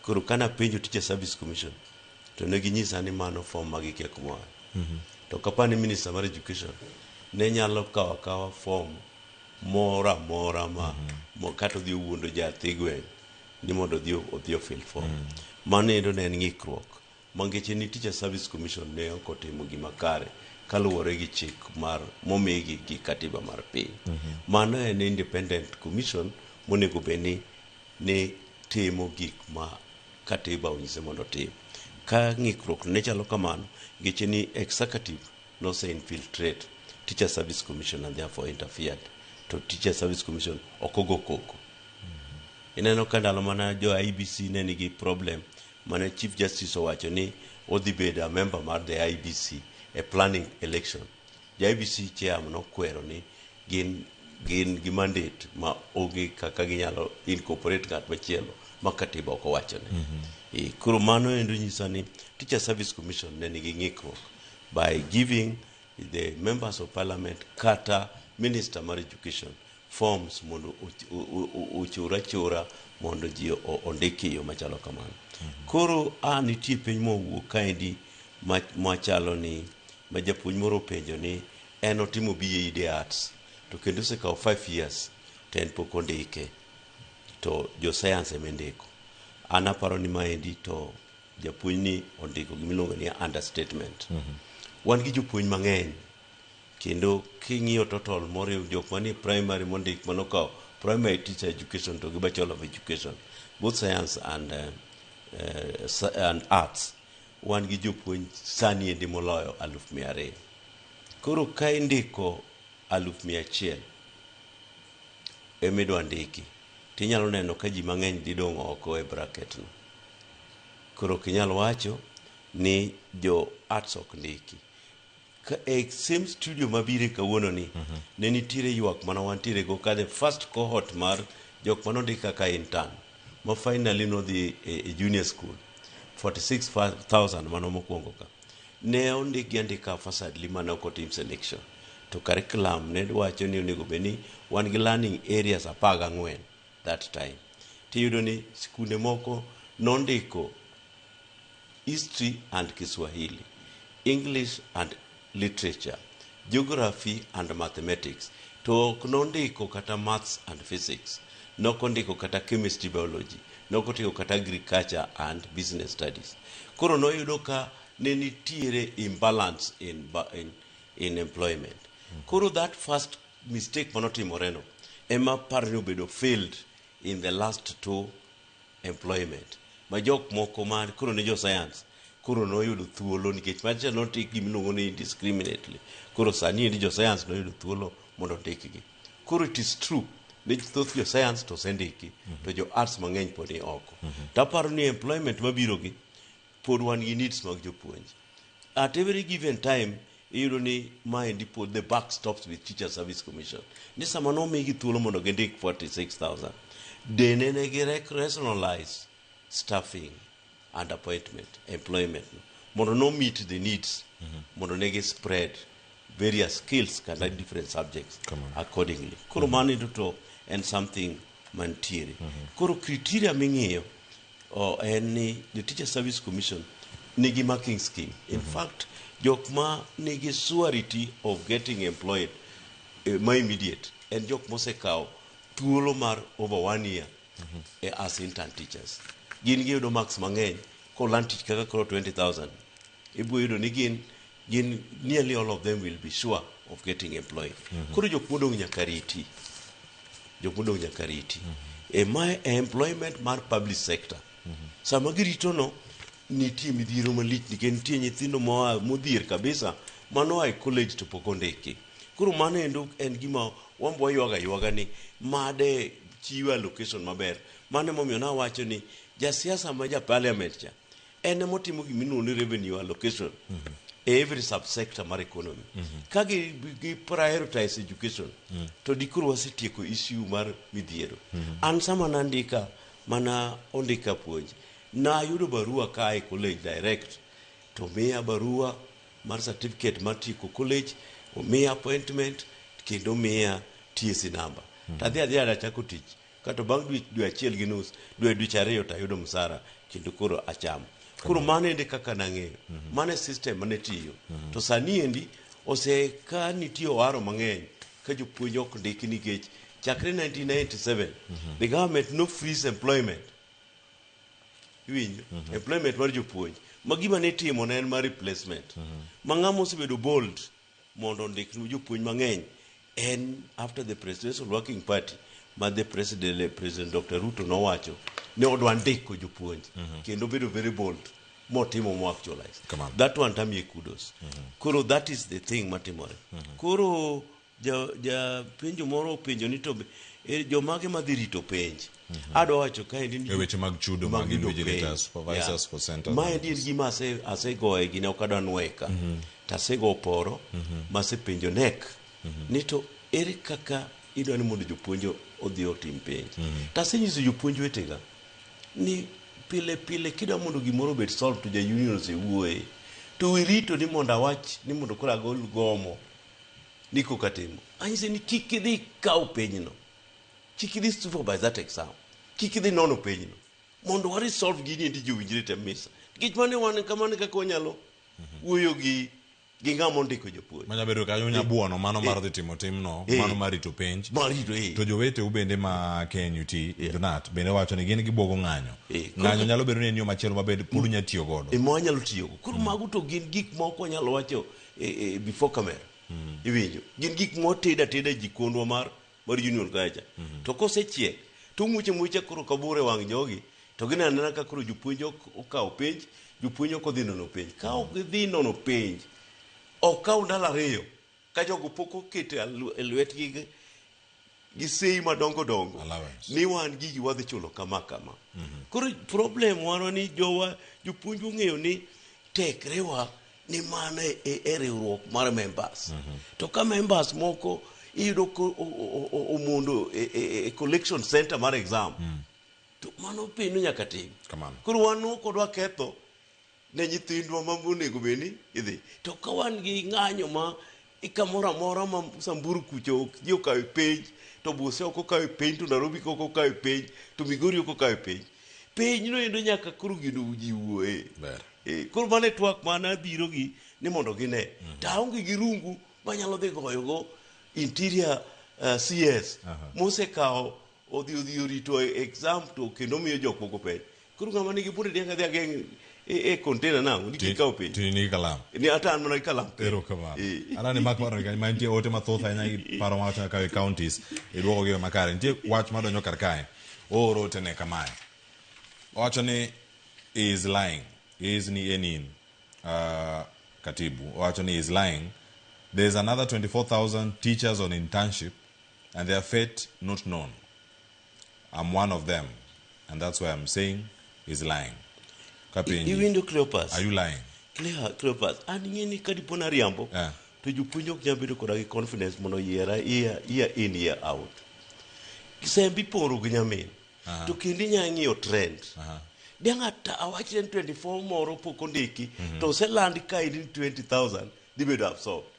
Koro kana penjo Teacher Service Commission to ne ginyisa ni mano form ma gikia kuma oaye. To kapani minister mar education ne nyalo kawo akawa form moro amora ma kata odhi owuondo jathi gweng' ni mondo odhi ofill form. Mano endo ne en ng'ikruok mangeche ni Teacher Service Commission ne ok otimo gima kare kaluwore gi chik mar momigi gi katiba mar piny. Mano en independent commission monego bed ni timo gik ma katiba onyise mondo otim. Ka ng'ikruok ne chalo kamano ngeche ni executive nose infiltrate Teacher Service Commission and therefore interfered to Teacher Service Commission ok ogo koko. Ineno ka ndalo mana jo IEBC ne nigi problem mane Chief Justice owacho ni odhi bedo a member mar the IEBC e planning election. Jo IEBC chair nokwero ni gin gi mandate ma onge kaka ginyalo incorporate ng'at machielo ma katiba ok owachone. Koro mano endo nyisa ni Teacher Service Commission ne nigi ng'ikruok by giving the members of parliament kata minister mar education forms mondo ochor achora mondo ji ondiki e yo machalo kamano. Koro a nitie penj mowuok kaendi machalo ni ma japuonj moro openjo ni en otimo BA de Arts to kendo osekawo 5 years to en pok ondike to jo science ema indiko. An aparo ni maendi to japuonj ni ondiko gimiluongo ni understatement. Wan gi jopuonj mang'eny kendo king'iyo total moriwo jok manie primary mondik manokawo primary teacher education to gi bachelor of education both science and arts wan gi jopuonj sani endi moloyo 200,000. Koro ka indiko 100,000 emidwa ndiki. Tinyalo neno ka ji mang'eny dhi dong' oko e bracket no. Koro ok inyal wacho ni jo arts ok ndiki. Ka e same studio mabire kawuono ni, ne nitiere ywak mana wantiere go ka the first cohort mar jok manondik kaka intern ma finally nodhi e junior school 46,000 mano mokwongo ka ne ondikgi andika haphazardly mane ok otim selection to curriculum ne wacho ni onego bed ni wan gi learning areas 14 that time tiyudo ni skunde moko nondiko history and Kiswahili, English and literature, geography and mathematics. To ok nondiko kata maths and physics, nokondiko kata chemistry biology, nokondiko kata agriculture and business studies. Koro noyudo ka ne nitiere imbalance in employment. Koro that first mistake manotimore no ema aparo ni obedo failed in the last two employment ma jok moko ma koro ne jo science koro noyudo thuolo nikech macha notik gimiluongo ni indiscriminately koro sani endi jo science noyudo thuolo mondo ondikgi koro it is true ni thoth jo science to osendiki to jo arts mang'eny pod ni oko to aparo ni employment mabiro gi pod wan gi needs mag jopuonj at every given time iyudo ni maendi pod the buck stops with teacher service commission ni sama nomigi thuolo mondo gindik 46000 dene ne gi rationalize staffing and appointment employment no mondo no meet the needs mondo ne gi spread various skills kata different subjects accordingly koro mano endo to en something mantiere koro criteria ming'iyo en ni the teacher service commission nigi marking scheme in fact jok ma nigi surety of getting employed ma immediate en jok mosekawo thuolo mar over one year as intern teachers gin giyudo marks mang'eny koland tich kaka koro 20000 ibiro yudo ni gin nearly all of them will be sure of getting employed koro jok modong' nyaka riti jok modong' nyaka riti e ma e employment mar public sector sama girito no nitie midhiero malich nikech nitie nyithindo moa modhier kabisa manoa e college to pok ondiki koro mano endo en gima wan be waywago aywaga ni made chiwe allocation maber mano emomiyo nawacho ni jasiasa ma ja parliament cha en emotimo gimiluongo ni revenue allocation e every subsector mar economy ka gi prioritize education to dikoro wasetieko issue mar midhiero an sama nandika mana ondika puonj nayudo barua ka e college direct to miya barua mar certificate mar tieko college omiya appointment kendo miya TSC number tadhi adhiya achako tich kato bang' dwe achiel gi nus dweche ariyo tayudo msara kendo koro achamo koro mano ende kaka nang'eyo mano e system mane tiyo to sani endi ose ka nitie oharo mang'eny ka jopuonj ok ndiki nikech chakre 1997 the government no freeze employment iwinjo employment mar jopuonj ma gima ne itimo ne en mar replacement ma ng'ama osebedo bold mondo ondik jopuonj mang'eny en after the presidential working party ma the president Dr. Ruto nowacho ne odwa ndiko jopuonj kendo bedo very bold motimo mo actualize Kamano. that one tamiye kudos koro that is the thing matimore koro ja penjo moro openjo ni to jomage madhi rito penj adwa wacho kaendi ni E weche mag chudo mag yudo invigilators, penj. supervisors for centers. Maendi en gima asegoye gine ok adwa nuoye ka to asego poro masepenjo nek ni to ere kaka idwa ni mondo jopuonj odhi otim penj to asenyiso jopuonj wetega ni pile pile kidwa mondo gimoro obed solved to ja union osewuoye to wirito ni mondo awach ni mondo koro agol gomo ni koka timo anyise ni kik idhi kaw penjno kik idhi supervise that exam kik idhi nono penjno mondo wa resolve gini endi jowinjre te misa nikech mane wan kamano kaka wanyalo wuoyo gi ng'ama ondiko jopuonj Manya bedo kanyo nyabuono mano mar dhi timo timno mano mar rito penj mar rito to joweteu bende ma KNUT Jonat bende wacho ni gin gibuogo ng'anyo ng'anyo nyalo bedo ni en yo machielo ma bende pod unya tiyo godo ema wanyalo tiyogo koro mago to gin gik ma ok wanyalo wacho before camera iwinjo gin gik motedo ateda e jikondwa mar union kacha to kosechiek to muche mucha koro kabure wang' jogi to gineno anena ka koro jopuonj ok okawo penj jopuonj ok odhi nono penj ka ok gidhi nono penj ok kaw ndalo ariyo ka jogo pok oketo e lwetgi gi sei madongo dongo ni wan gigi wadhi chulo kama kama. Koro problem warwa ni jowa jopuonj ong'eyo ni tekrewa ni mana e, e riwruok mar members. To ka members moko iyudo ko omondo e, e, e collection center mar exam to mano pino nyaka tim. Kamano. Koro wan ok wadwa ketho ne nyithindwa ma onego bed ni idhi. To ka wan gi ng'anyo ma kamoro amora ma Samburu kucho ok ji okawe penj, to Busia ok okawe penj, to Nairobi ok okawe penj, to Migori ok okawe penj. Penj no endo nyaka koro gino ji wuoye. Ber. Eh, koro mano e twak mane abiro gi ni mondo gine. To aonge gi rungu manyalo dhi goyogo interior CS mosekawo odhi odhi orito exam to kendo miyo jok moko penj. Koro ng'ama nigi bunde diang' adhi ageng' e, e container nang'o ni kik kaw penj. Tini nigi kalam. Ni ata an mana gi kalam. Erokamano. Anani mak paro ni ma nitie ote mathoth ahinya gi paro ma wacho kaka e counties iduoko gi makare. Nitie wach madonjo kar kae. Ooro ote ne kamae. Owacho ni he is lying. He is ni en in. Katibu. Owacho ni he is lying. There is another 24,000 teachers on internship and their fate not known. I'm one of them and that's why I'm saying he's lying. Kapenji. Iwinjo Cleopas? Are you lying? Clear, Cleopas. An ing'e ni ka dipo nariambo to jopuonj ok nyal bedo koda gi confidence mondo oyiera year, year in year out. Sembe iporo gi nyamin. To kendo inya ng'iyo trend. Diang' ata awach ni 24 moro pok ondiki to oseland ka in 20,000 dhi bedo absorbed.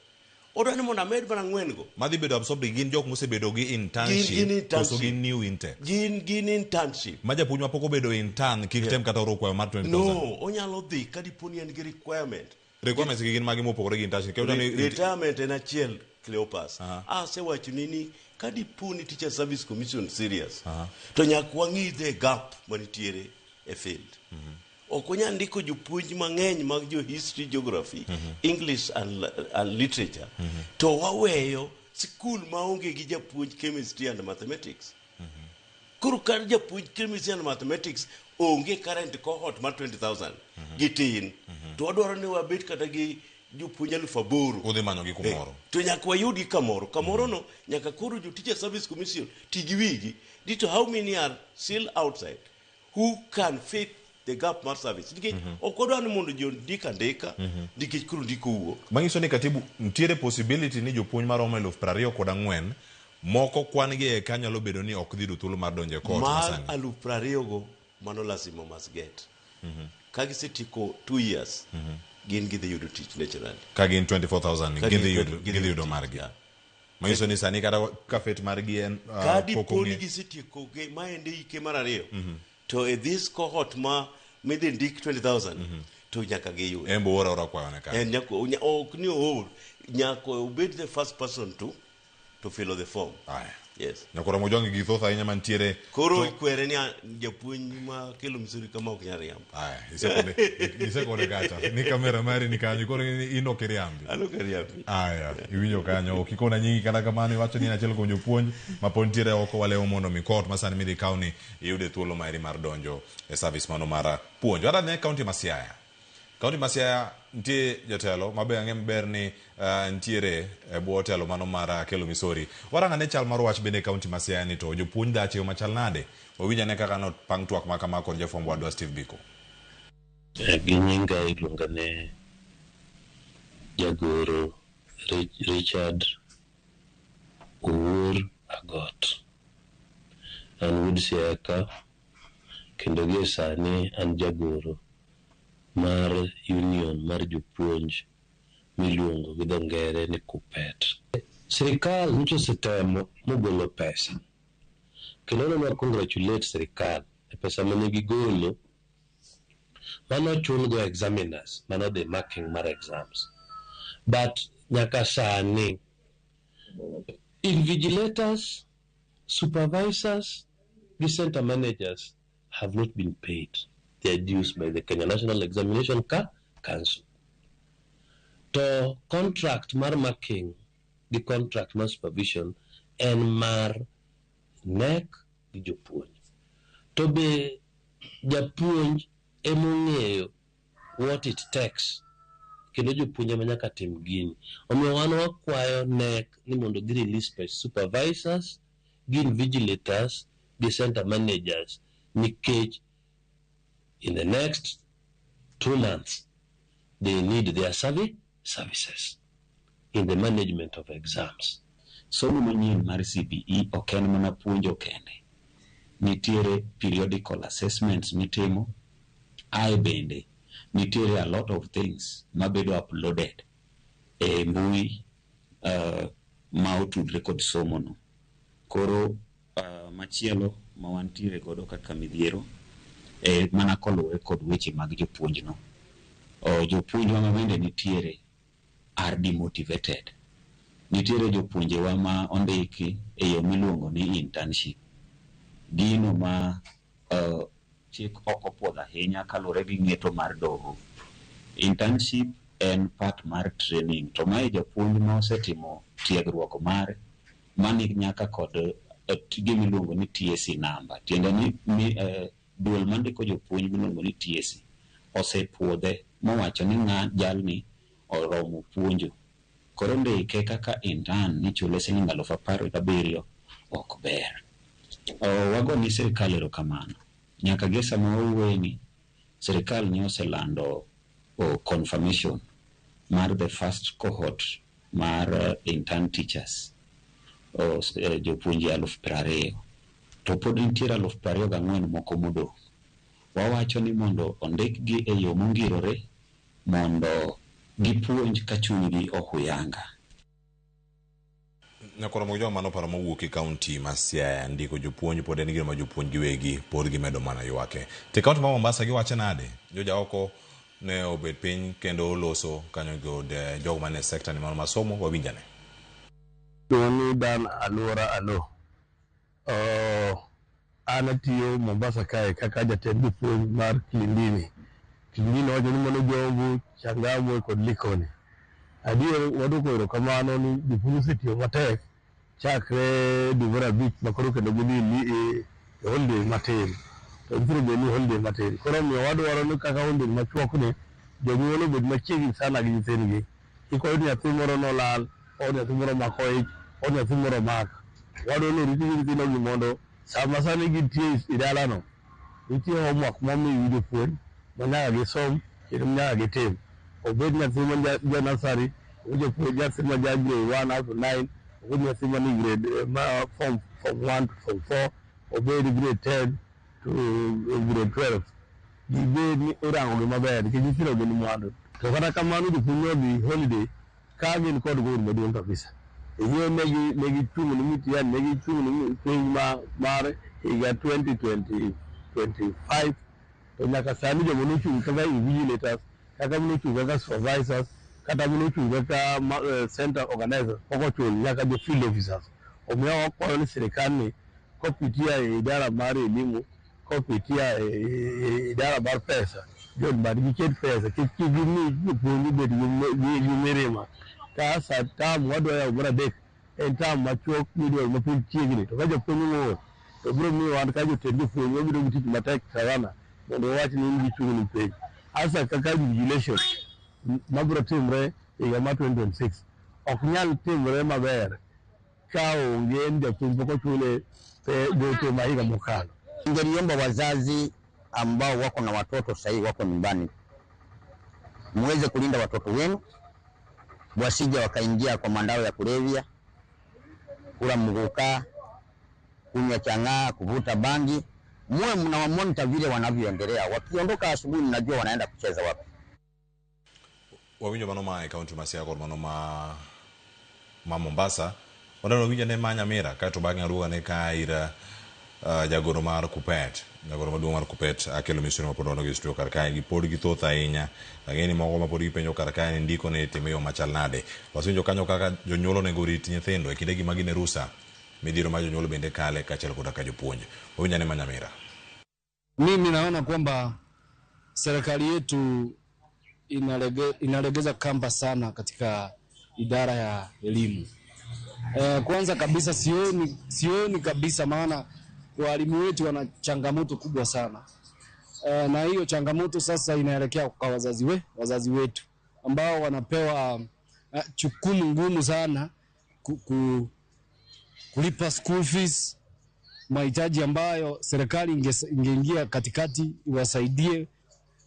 Odwa ni mondo amed mana ang'wen go. Madhi bedo absorbed gin jok mosebedo gi Gin, gin internship koso internship. gin new intake. Gin, gin internship. Ma japuonj mapok obedo intern kik tem kata oro kwayo mar 20,000. No, onyalo dhi ka dipo ni en gi requirement. Requirements gi gin mage mopogore gi internship. Kendo ni Retirement en achiel, Cleopas. Asewachoni ni ka dipo ni Teacher Service Commission serious, to nyaka wang'i the gap manitiere e field. Ok wanyal ndiko jopuonj mang'eny mag jo history, geography, English and literature, to waweyo sikul maonge gi japuonj chemistry and mathematics. Koro ka japuonj chemistry and mathematics onge current cohort mar 20,000 gitin, to wadwaro ni wabed kata gi jopuonj 8,000. Udhi manyogi kumoro. To nyaka wayudgi kamoro. Kamoro no nyaka koro jo Teacher Service Commission ti gi wigi. Dito how many are still outside who can fit the gap mar service. Nikech ok wadwar ni mondo ji ondik andika nikech koro ndiko wuok. Manyiso ni katibu nitiere possibility ni jopuonj maromo 24,000 moko kwan gi eka nyalo bedo ni ok dhi yudo thuolo mar donjo e court Mar masani. 20,000 go mano lazima must get. Ka gisetieko 2 years gin gidhi yudo tich naturally. Ka gin 24,000 Ka gidhi gin yudo gidhi yudo margi. Manyiso ni sani kata ka fet margi en Ka pok dipo ni ong'e. gisetieko ge maende hike mar ariyo to e this cohort ma midhi ndik 20,000 to nyaka giyud. En bo ora ora kwayo ne kanyo. En nyaka ok ni oor nyaka obed the first person to fill the form. Aya. Yes. Nyakoro Mojwang' gi thoth ahinya mantiere. Koro ikwere ni japuonj ma kelo misuri kama ok nyal riambo. Aya, isekone kacha. Ni kamera mari ni kanyo, koro in ok iriambi. An ok ariambi. Aya, iwinjo kanyo. Ok ikona nyingi kata kamano, iwacho ni in achiel kuom jopuonj ma pod nitiere oko walewo mondo mi court masani midhi kaw ni iyude thuolo mari mar donjo e service mano mar puonjo. Adwa ne kaunti ma Siaya. Kaunti ma Siaya nitie jatelo mabe ang'e maber ni nitiere e bwo telo mano mar Kelo Misori. Warang ane chal mar wach bende e kaunti ma Siaya ni to jopuonj dhach e yo machal nade? Wawinj ane kaka nopang twak ma kama kod jafwambo wadwa Steve Biko. Gi nyinga iluonga ni Jagoro Richard Owuor Agot. An wuod Siaya ka kendo gie sani an jagoro mar union mar jopuonj miluongo gi dho ngere ni KUPPET. Sirikal nyocha osetemo mogolo pesa kendo ne wa congratulate sirikal e pesa mane gigolo mane ochulgo examiners mane odhi marking mar exams. But nyaka sani invigilators, supervisors gi center managers have not been paid their dues by the Kenya National Examination Council. To contract mar marking gi contract mar supervision en mar KNEC gi jopuonj. To be japuonj emong'eyo what it takes kendo jopuonj ema nyaka tim gini. Omiyo wan wakwayo KNEC ni mondo gi release supervisors gi invigilators gi center managers nikech in the next 2 months they need their services in the management of exams. Somo manyien mar CBE ok en mana puonjo kende. Nitiere periodical assessments mitimo, ae bende nitiere a lot of things mabedo uploaded e mbui ma otudre kod somo no. Koro machielo ma wantiere godo kaka midhiero mana koluwore kod weche mag jopuonj no. Jopuonjwa ma bende nitiere are demotivated. Nitiere jopuonjewa ma ondiki e yo miluongo ni internship. Gino ma chik ok opuodho ahinya kaluwore gi ng'eto mar doho. Internship en part mar training to mae japuonj ma osetimo tiegruok mare mani nyaka kod gima iluongo ni TSC number. Tiende ni duol mandiko jopuonj miluongo ni TSC osepuodhe mowacho ni ng'a jalni oromo puonjo. Koro ndike kaka intern nichule siling 17,000 ok ber. Wago ni sirikal erokamano. Nyaka gi sama wawuoyeni, sirikal ne oselando confirmation mar the first cohort mar intern teachers, jopuonje 20,000. To pod nitiere 24,000 moko modong'. Wawacho ni mondo ondikgi e yo mongirore mondo gipuonj ka chunygi ohuyanga. Nyakoromo gi mano paro mowuok e kaunti ma Siaya. Ndiko jopuonj pod en gino ma jopuonj giwegi pod gimedo mana ywake. To e kaunti ma Mombasa giwacho nade? Joja oko ne obet piny kendo oloso kanyo kod jogo mane sekta ni mar masomo. Wawinjane. Ni Dan Aluora Alo. An atiyo Mombasa kae kaka jatend jopuonj mar Kilindini. Kilindini wacho ni mano Jomvu, Changamwe kod Likoni. Adier, waduoko erokamano ni jopuonj osetiyo matek chakre dwe mar abich ma koro kendo gidhi e holiday matin. To nitiere bed ni holiday matin. Koro omiyo wadwaro ni kaka holiday machuok ni, jonyuol obed machiegni sana gi nyithindgi. Kik wayud nyathi moro nolal, or nyathi moro omako ich, or nyathi moro omak. Wadwaro ni orit nyithindogi mondo sama sani gintie e dalano, nitie homework momi jopuonj ma nyaka gisom kendo nyaka gitim. Obed nyathi ma ja nursery, obed japuonj nyathi ma ja grade 1 up to 9, obed nyathi mani grade ma form 1 to form 4, obed grade 10 to grade 12. Gibed ni irango gi maber nikech nyithindo gin mwandu. To kata kamano, jopuonj nodhi holiday ka gin kod goal maduong' kabisa. Ing'eyo ne gichung' ni mitihani, ne gichung' ni penj ma mar higa 2020 25, to nyaka sani joma nochung' kaka invigilators, kaka nochung' kaka supervisors, kata nochung' kaka center organizers pok ochul, nyaka jo field officers. Omiyo wakwayo ni sirikal ni kopitia e idara mar elimu, kopitia e idara mar pesa, John bad giket pesa kik gimi jopuonj obed gi mirima. Ka sa term wadwa yawo mar adek en term machuok midwaro mapod chiegni, to ka japuonj ong'ur to biro miyo wan ka jotend jopuonj wabedo gi tich matek sana mondo wawach ni gichung' ni penj hasa kaka invigilation mabiro timre higa mar 2026 ok nyal timre maber ka onge ni japuonj pok ochule gope ma higa mokalo. Ningeliomba wazazi ambao wako na watoto sasa hivi wako nyumbani, muweze kulinda watoto wenu wasije wakaingia kwa madawa ya kulevya, kula muguka, kunywa chang'aa, kuvuta bangi. Muwe mnawamonita vile wanavyoendelea. Wakiondoka asubuhi, mnajua wanaenda kucheza wapi. Wawinjo mano ma e kaunti ma Siaya kod mano ma Mombasa. Wadwaro winjo ne ma Nyamira kaeto bang'e aduogo ane ka ir jagoro mar Kupet, jagoro maduong' mar Kupet akelo misuri ma pod wan gi studio kar kae gi pod githoth ahinya. Ang'e ni moko ma pod gipenjo kar kae ni ndiko ni itimo e yo machal nade. Wasewinjo kanyo kaka jonyuol onego orit nyithindo e kindegi ma gin e rusa. Midhiero ma jonyuol bende kale kaachiel koda ka jopuonj. Wawinjo ane ma Nyamira. Mimi naona kwamba serikali yetu inalegeza kamba sana katika idara ya elimu. Kwanza kabisa sioni kabisa, maana walimu wetu wana changamoto kubwa sana. Na hiyo changamoto sasa inaelekea kwa wazazi wetu ambao wanapewa jukumu ngumu sana kulipa school fees. mahitaji ambayo serikali ingeingia katikati iwasaidie,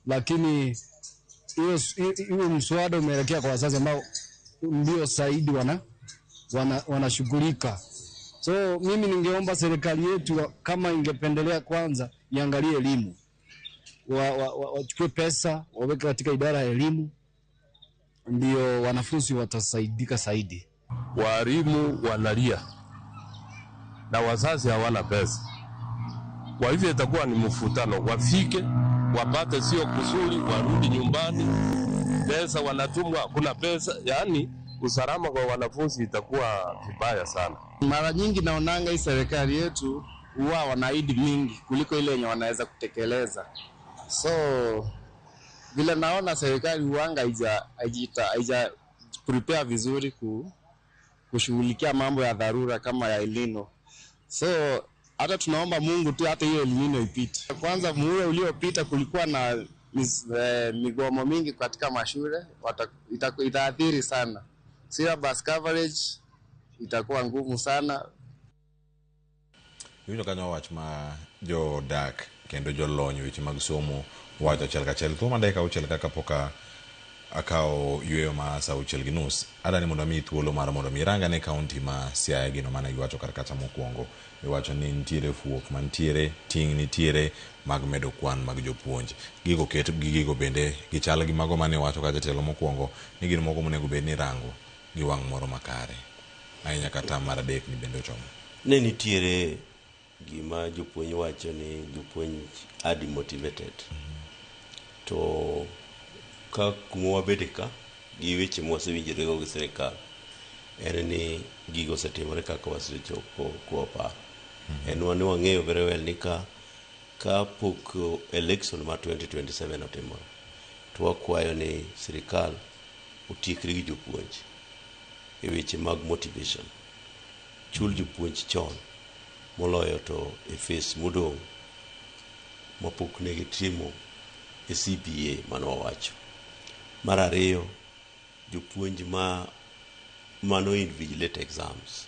lakini hiyo mswada umeelekea kwa wazazi ambao ndio zaidi wanashughulika. So mimi ningeomba serikali yetu kama ingependelea kwanza iangalie elimu, wachukue pesa waweke katika idara ya elimu, ndio wanafunzi watasaidika zaidi. Walimu wanalia na wazazi hawana pesa, kwa hivyo itakuwa ni mvutano. Wafike wapate sio kuzuri, warudi nyumbani, pesa wanatumwa, hakuna pesa, yaani usalama kwa wanafunzi itakuwa vibaya sana. Mara nyingi naonanga hii serikali yetu huwa wanaahidi mingi kuliko ile yenye wanaweza kutekeleza. So vile naona serikali huanga haija prepare vizuri kushughulikia mambo ya dharura kama ya El Nino. So hata tunaomba Mungu tu hata hiyo El Nino ipite. Kwanza muhula uliopita kulikuwa na migomo mingi katika mashule, itaathiri sana. Syllabus coverage itakuwa ngumu sana. Iwinjo kanyo wach ma jodak kendo jolony weche mag somo wacho achiel kachiel. Thuolo mar dakika auchiel kaka pok akawo yueyo ma saa 6:30. Adani mondo amiyi thuolo mar mondo mi irangane kaunti ma Siaya gino mane giwacho kar kacha mokwongo. Iwacho ni nitiere fuok mantiere, ting' nitiere mag medo kwan mag jopuonj. Gigo ket gi gigo bende gichal gi mago mane iwacho kacha tielo mokwongo ni gin moko monego bed ni irango gi wang' moro makare. Ahinya kata mar adek ni bende ochomo. Ne nitiere gima jopuonj wacho ni jopuonj are demotivated. To ka kuma wabede ka gi weche mwasewinjorego gi sirikal en ni gigo osetimore kaka wasechopo kwa paro. En wan wang'eyo very well ni ka pok election mar 2027 otimore to wakwayo ni sirikal otiekre gi jopuonj e weche mag motivation. Chul jopuonj chon moloyo to e phase modong' mapok ne gitimo e CBA mane wawacho. Mar ariyo, jopuonj ma mano invigilate exams,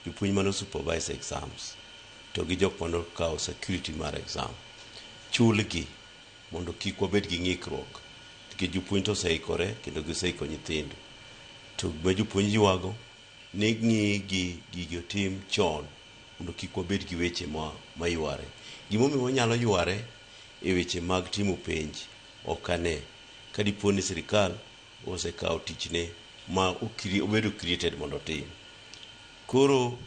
jopuonj mano supervise exams, to gi jok mano kawo security mar exam, chulgi mondo kik wabed gi ng'ikruok nikech jopuonj to oseikore kendo giseiko nyithindo. To gima jopuonj ywago ni ng'i gigi otim chon mondo kik wabed gi weche ma yware. Gimomiyo wanyalo yware e weche mag timo penj ok ane ka dipo ni sirikal osekawo tichne ma obedo created mondo otim. Koro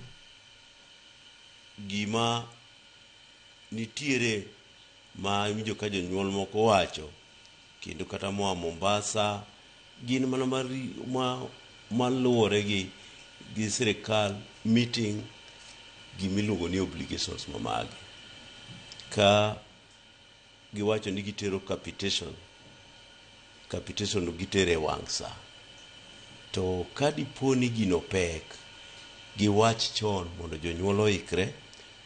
gima nitiere ma iwinjo ka jonyuol moko wacho kendo kata moa Mombasa gin mana maluwore gi sirikal meeting gimiluongo ni obligations mamagi. Ka giwacho ni gitero capitation gitere wang' sa. To ka dipo ni gino pek, giwach chon mondo jonyuol oikre,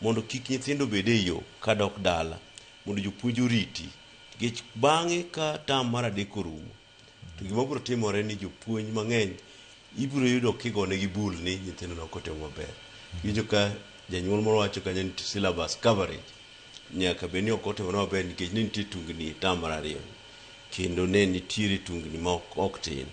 mondo kik nyithindo bed e yo kadok dala, mondo jopuonj oriti. Nikech bang'e ka term mar adek orumo, to gima biro timore ni jopuonj mang'eny ibiro yudo kigonegi bul ni nyithindo ne ok otimo maber. Iwinjo ka janyuol moro wacho kanyo ni syllabus coverage nyaka bed ni ok otimore maber nikech ne nitie tungni e term mar ariyo. Kendo ne nitiere tungni ma ok tin.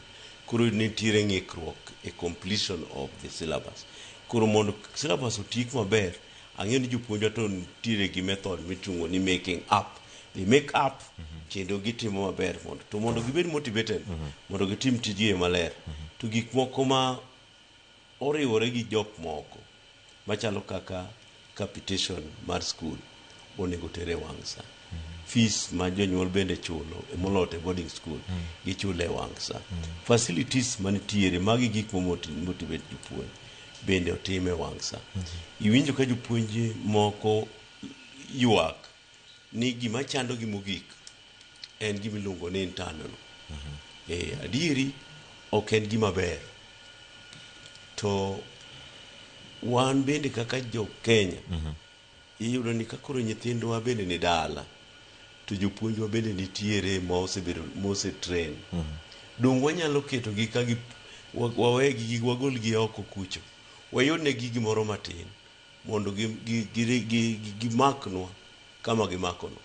Koro nitiere ng'ikruok e completion of the syllabus. Koro mondo syllabus otiek maber, ang'eyo ni jopuonjwa to nitiere gi method miluongo ni making up. They make up kendo gitimo maber mondo gibed motivated mondo gitim tijgi e maler. To gik moko ma oriwore gi jok moko machalo kaka capitation mar school onego tere wang' sa. Fees ma jonyuol bende chulo moloyo to e boarding school gichulo e wang' sa. Facilities manitiere magi gik ma motivate jopuonj bende otim e wang' sa. Iwinjo ka jopuonj moko ywak ni gima chandogi mogik en gima iluongo ni internal. Adieri ok en gima ber. To wan bende kaka jo Kenya iyudo ni ka koro nyithindwa bende ni dala to jopuonjwa bende nitiere ma osebedo mose train. Dong wanyalo ketogi ka gi wawegi wagolgi oko kucho. Wayudnegi gimoro matin mondo gimaknwa kama gimakono.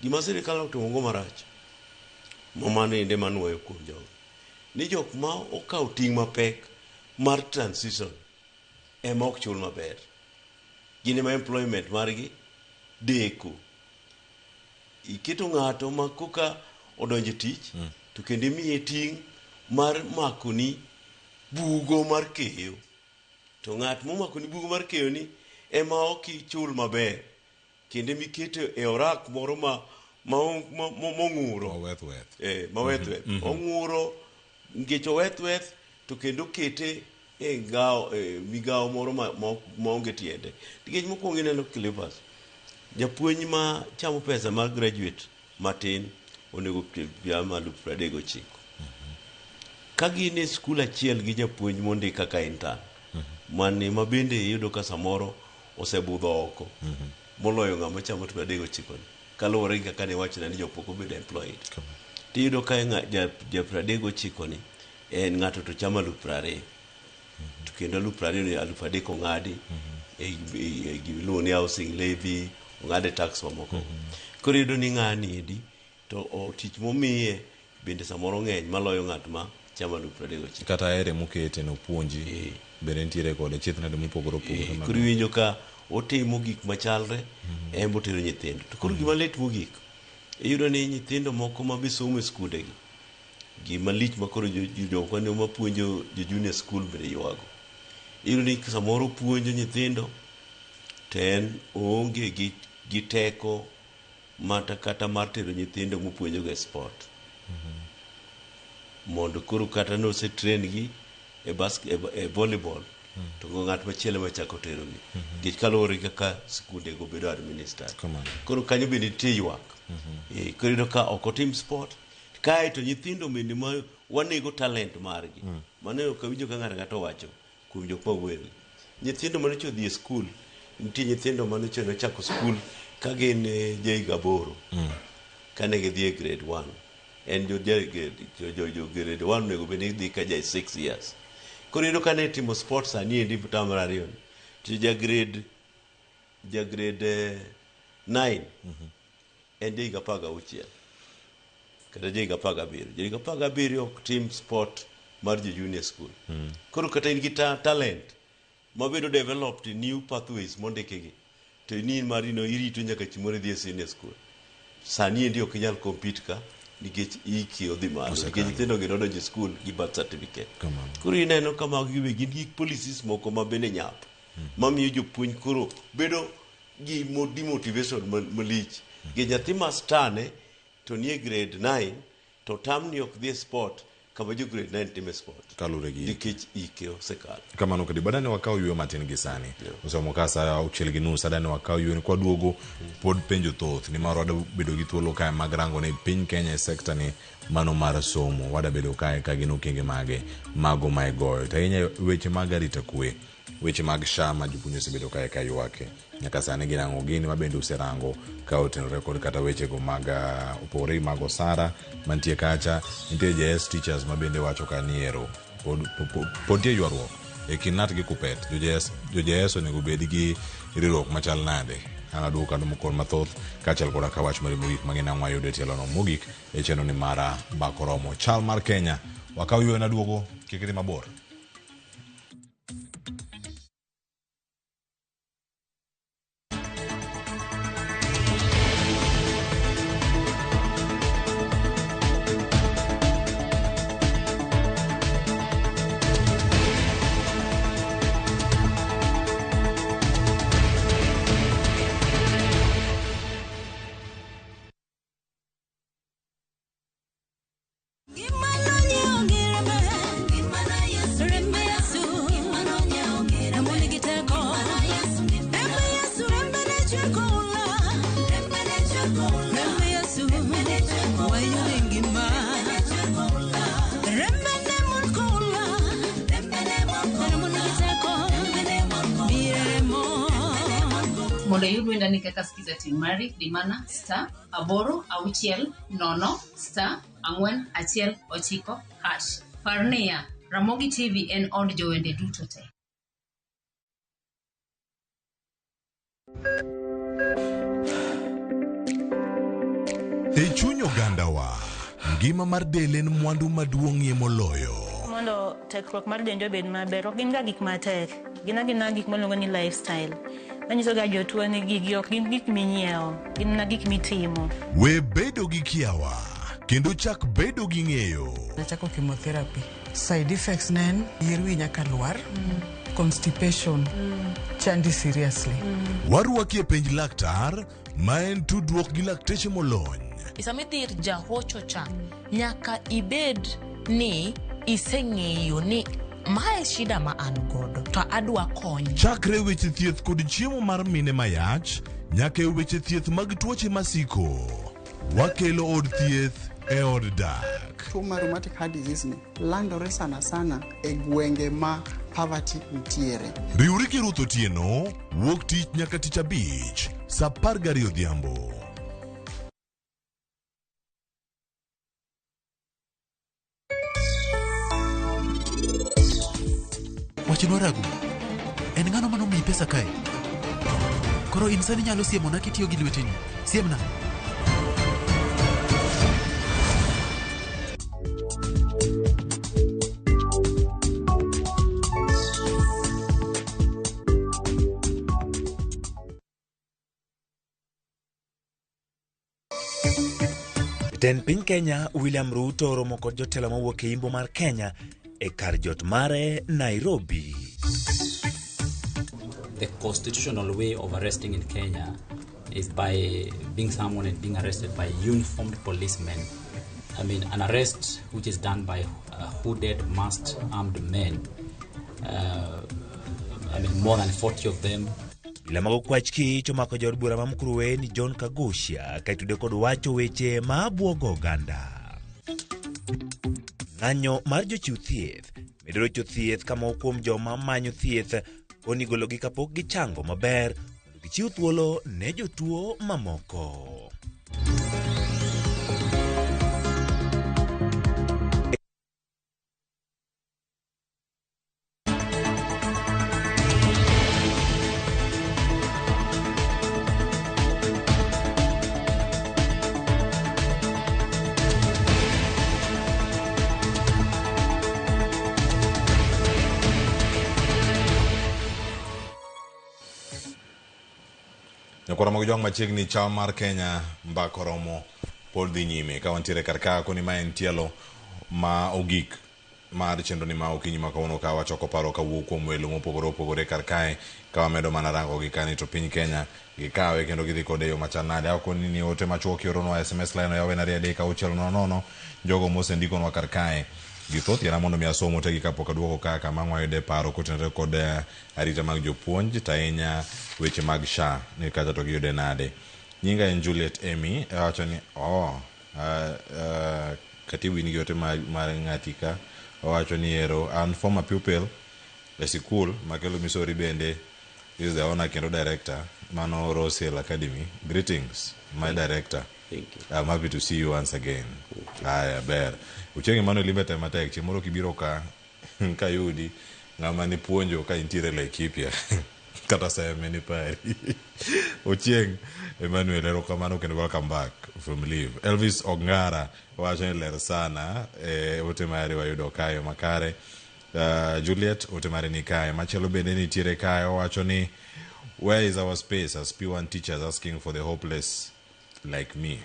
Gima sirikal otimogo marach, mano ende manuoyo kuom jogo, ni jok ma okawo ting' mapek mar transition ema ok chul maber. Gin ema employment margi deko. Iketo ng'ato ma koka odonjo e tich, to kendo imiye ting' mar makoni bugo mar keyo. To ng'at momakoni bugo mar keyo ni ema ok ichul maber. Kendo emiketo e orak moro ma mong'uro. Moweth weth. Moweth weth. Ong'uro nikech oweth weth to kendo okete e ngao, e migawo moro maonge tiende. Nikech mokwongo ineno Cleophas, japuonj ma chamo pesa mar graduate matin onego cham 39,000. Ka gin e skul achiel gi japuonj mondik kaka intern, mane ma bende iyudo ka samoro osebudho oko moloyo ng'ama chamo 39 ni, kaluwore gi kaka ne wachna ni jok moko obedo employed. Tiyudo ka ja 39 ni en ng'ato to chamo 20,000. To kendo 20,000 ni 3,000 ong'adi e gimiluongo ni housing levy, ong'ade tax mamoko. Koro iyudo ni ng'ani endi to tich momiye bende samoro ng'eny maloyo ng'at ma chamo 39,000. Kata ere mokete nopuonji bende nitiere kode chieth nade mopogore opogore. Koro iwinjo ka otimo gik machalre, en botero nyithindo. To koro gima lit mogik, iyudo ni nyithindo moko ma be somo e skundegi, gima lich ma koro jok mapuonjo jo junior school bende ywago. Iyudo ni samoro puonjo nyithindo to en oonge gi teko mata kata mar tero nyithindo mopuonjogo e sport. Mondo koro kata nose train gi e e volleyball, to ng'at machielo ema chako terogi. Nikech kaluwore gi kaka skundego bedo administered. Koro kanyo bende nitie ywak. Koro iyudo ka ok otim sport, kae to nyithindo bende ma wanego talent margi. Mano ok awinjo ka ng'ato ang'ata owacho kuom jok ma wuoyo. Nyithindo manocha odhi e skul, nitie nyithindo manocha nochako skul ka gin johiga 8. Kane gidhi e grade 1. En jo grade 1 onego bed ni dhi ka ja 6 years. Koro iyudo ka ne timo sport sani endi term mar ariyo ni, to ja grade 9 en ja higa 16 kata ja higa 17. Ja higa 17 ok tim sport mar jo junior school. Koro kata in gi talent mabedo developed in new pathways mondikigi, to in mari no irito nyaka chieng' moro idhi e senior school. Sani endi ok inyal compete ka nikech iki odhi malo, nikech nyithindo gi nodonjo e school gi birth certificate. Koro ineno ka magi be gin gik policies moko ma bende nyap, mamiyo jopuonj koro bedo gi demotivation malich. Nikech nyathi ma star ne to nie grade 9 to tamni ok dhi e sport kama jo grade 9 time sport. Kaluwore gi nikech ike osekalo. Kamano kadi badane wakaw yueyo matin gi sani. Osomo ka saa 6:30 adane wakaw yueyo ni kwaduogo pod penjo thoth nimar wada bedo gi thuolo kae mag rango ni piny Kenya e sekta ni mano mar somo wada bedo kae ka gin okenge mage mago ma igoyo. To ahinya weche mag arita kwe, weche mag SHA ma jopuonj osebedo kae ka ywake nyaka sani girango gini ma bende userango ka otenore kod kata wechego mag opogore gi mag osara mantie kacha. Nitie JS teachers ma bende wacho ka ni ero pod nitie ywaruok e kind KNUT gi KUPPET. Jo JS onego bed gi riwruok machal nade? An aduogo kando mokol mathoth kaachiel koda ka wach mar mogik ma gin ang' wayudo e tielo no mogik e chenro ni mara Mbaka Oromo. Chal mar Kenya wakaw yweyo naduogo kik idhi mabor. Mondo iyud wendani kaka Skiza Team mari, di mana star 8 6 0 star 4 1 9 hash. Par niya, Ramogi TV en od jowende duto te. E chuny ogandawa, ngima mar del en mwandu maduong'ie moloyo. Mondo tekruok mar dendi obed maber, ok gin ga gik matek. Gin agina gik miluongo ni lifestyle. Manyiso ga jotuo ni gigi ok gin gik minyiewo, gin mana gik mitimo. We bedo gi kiawa kendo chak bedo gi ng'eyo. Nachako chemotherapy. Side effects ne en yier wi nyaka lwar, constipation, chandi seriously. Warwaki e penj laktar ma en tudruok gi lakteche molony. Sama idhi ir jahocho cha, nyaka ibed ni iseng'eyo ni mae shida ma an godo to adwa kony. Chakre weche thieth kod chiemo mar mine mayach nyaka e weche thieth mag tuoche masiko. Wakelo od thieth e od dak. Tuo mar rheumatic heart disease ni landore sana sana e gwenge ma poverty nitiere. Riwri gi Ruth Otieno wuok tich nyaka tich abich saa 12 odhiambo. Wachnwa Ragu, en ng'ano manomiyi pesa kae? Koro in sani inyalo siemona kitiyo gi lweteni. Siemna. Jatend piny Kenya William Ruto oromo kod jotelo mawuok e imbo mar Kenya e kar jot mare Nairobi. The constitutional way of arresting in Kenya is by being summoned and being arrested by uniformed policemen. I mean, an arrest which is done by hooded, masked, armed men. I mean, more than 40 of them. Bila mago kwach kich omako jaod bura ma Mukurweini John Kagusha ka itude kod wacho weche ma abuogo oganda. Ng'anyo mar jochiw thieth medo rocho thieth ka moko kuom joma manyo thieth koni gologi kapok gichango maber mondo gichiw thuolo ne jotuo mamoko. Nyakwara mag jwang' machiegni chal mar Kenya mbaka oromo pod dhi nyime ka wantiere kar ka koni ma en tielo ma ogik mar chenro ni ma okinyi ma kawuono ka wachoko paro kawuok kuom welo mopogore opogore kar kae ka wamedo mana rango gi kani to piny Kenya gikawe kendo gidhi kode e yo machal nade. Akoni ni ote machuok ioronwa SMS line oyaw en 2 3 6 0 0 jogo mosendikonwa kar kae githoth yiena mondo mi asom otegi kapok aduogo ka kama ang' wayude paro kotenore kod arita mag jopuonj to ahinya weche mag SHA ni kacha to giyude nade. Nyinga en Juliet Emmy awacho ni oh, katibu in gi ote mar ng'ati ka owacho ni ero an former pupil e sikul makelo misori bende is the owner kendo director mano Rose Hill Academy. Greetings my director. Thank you. I'm happy to see you once again. Aya ber. Ochieng' Emmanuel limbe tem matek chieng' moro kibiro ka kayudi ng'ama nipuonjo ka intiere Laikipia kata seme ni pari. Ochieng' Emmanuel erokamano kendo welcome back from leave. Elvis Ongara wacho ni ler sana ote mari wayudo kae makare. Juliet ote mari ni kae. Machielo bende nitiere kae owacho ni where is our space as P1 teachers asking for the hopeless like me.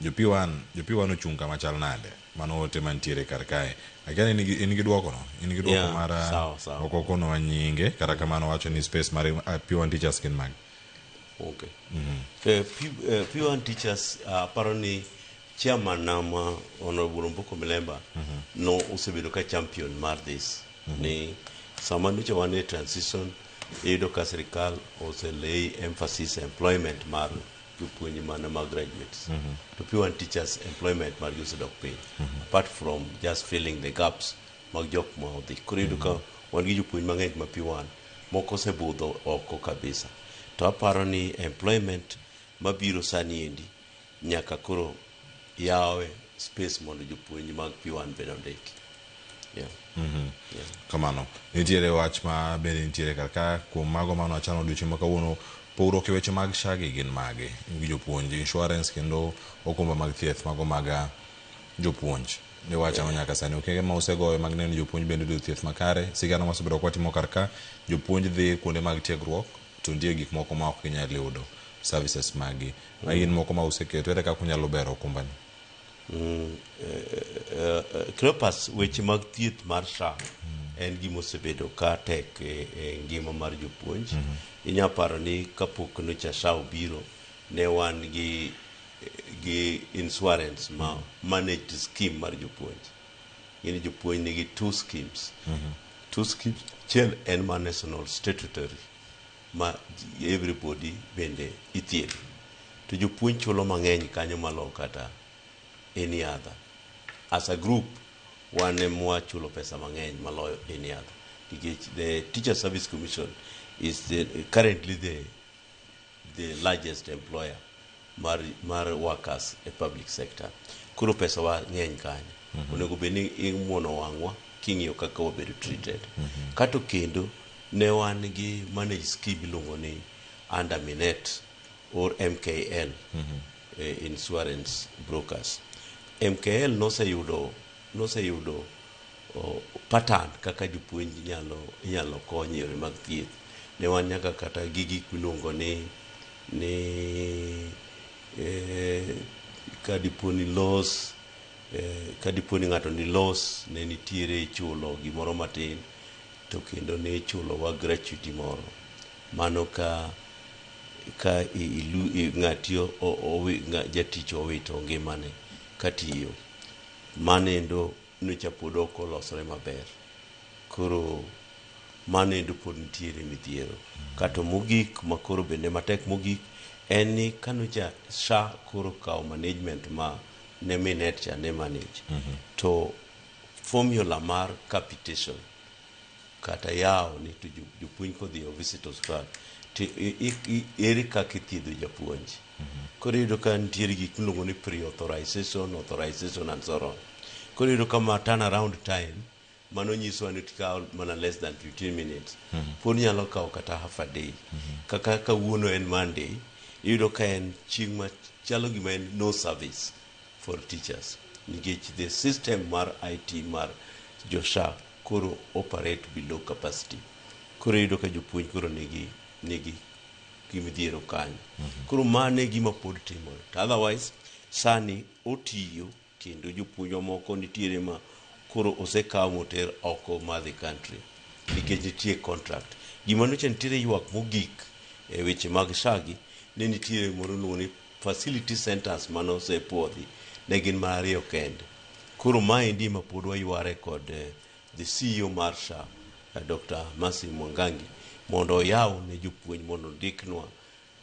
Jo P1, jo P1 ochung' kama chal nade? Mano ote mantiere kar kae. Akia ni in gi duoko no? In gi duoko Yeah, mar sawa, sawa. ok okonowa nyinge kata kamano wacho ni space mar P1 teachers gin mage. Okay. P1 teachers aparo ni chairman na ma Honorable Omboko Milemba no osebedo ka champion mar this. Ni sama nyocha wan e transition iyudo ka sirikal oselay emphasis employment mar jopuonj mana mag graduates. To P1 teachers employment margi osedok piny. Apart from just filling the gaps mag jok ma odhi. Koro iyudo ka wan gi jopuonj mang'eny ma P1 moko osebudho oko kabisa. To aparo ni employment mabiro sani endi nyaka koro yawe space mondo jopuonj mag P1 bende ondiki. Yeah. Yeah. Kamano. Nitiere wach ma bende nitiere kar ka kuom mago mano wachano odiochieng' ma kawuono Pogruok e weche mag SHA gi gin mage? Gi jopuonj, insurance kendo okumba mag thieth mago mag jopuonj. Iwacho ang'o nyaka sani? Okenge ma usegoyo mag neno ni jopuonj bende oyudo thieth makare. Sigana mwasebedo kwatimo kar ka, jopuonj dhi kuonde mag tiegruok to nitie gik moko ma ok ginyal yudo services maggi. Magi gin moko ma useketo. Ere kaka unyalo bero okumbani? Cleopas, weche mag thieth mar SHA en gima osebedo ka tek e ngima mar jopuonj. Inya paro ni kapok nyocha SHA obiro, ne wan gi insurance ma managed scheme mar jopuonj. Gin jopuonj nigi two schemes. Two schemes, achiel en mar national statutory ma everybody bende ithiedho. To jopuonj chulo mang'eny kanyo malo kata any other. As a group, wan ema wachulo pesa mang'eny maloyo any other. Nikech the Teacher Service Commission is currently the largest employer mar workers e public sector. Koro pesa wa ng'eny kanyo. Onego bed ni imuono wang'wa king'iyo kaka wabedo treated. Kato kendo ne wan gi managed scheme iluongo ni under Minet or MKL insurance brokers. MKL noseyudo pattern kaka jopuonj inyalo kony e yore mag thieth. Ne wan nyaka kata gi gik miluongo ni ka dipo ni loss ka dipo ni ng'ato ni loss ne nitiere chulo gimoro matin to kendo ne ichulowa gratuity moro. Mano ka ng'ati jatich owito ngimane katiyo. Mano endo nyocha pod ok olosore maber. Koro mano endo pod nitiere midhiero. Kato mogik makoro bende matek mogik en ni kanyocha SHA koro kawo management ma ne Minet cha ne manage. To formula mar capitation kata yawo ni to jopuonj kodhi e visit osiptal to ere kaka ithiedho japuonj. Koro iyudo ka nitiere gik miluongo ni pre-authorization, authorization and so on. Koro iyudo ka ma turn around time mano nyisowa ni kawo mana less than 15 minutes. Pod nyalo kawo kata half a day. Kaka kawuono en Monday, iyudo ka en chieng' ma chalo gima en no service for teachers. Nikech the system mar IT mar jo SHA koro operate below capacity. Koro iyudo ka jopuonj koro nigi gi midhiero kanyo. Koro mano e gima pod timore. To otherwise, sani otiyo kendo jopuonjwa moko nitiere ma koro osekaw moter oko mar the country nikech nitie contract. Gima nyocha nitiere ywak mogik e weche mag SHA gi ne nitiere moro miluongo ni facility centers mane osepuodhi ne gin mana ariyo kende. Koro maendi ema pod wayware kod the CEO mar SHA, Dr. Mercy Mwangangi mondo oyaw ne jopuonj mondo ondiknwa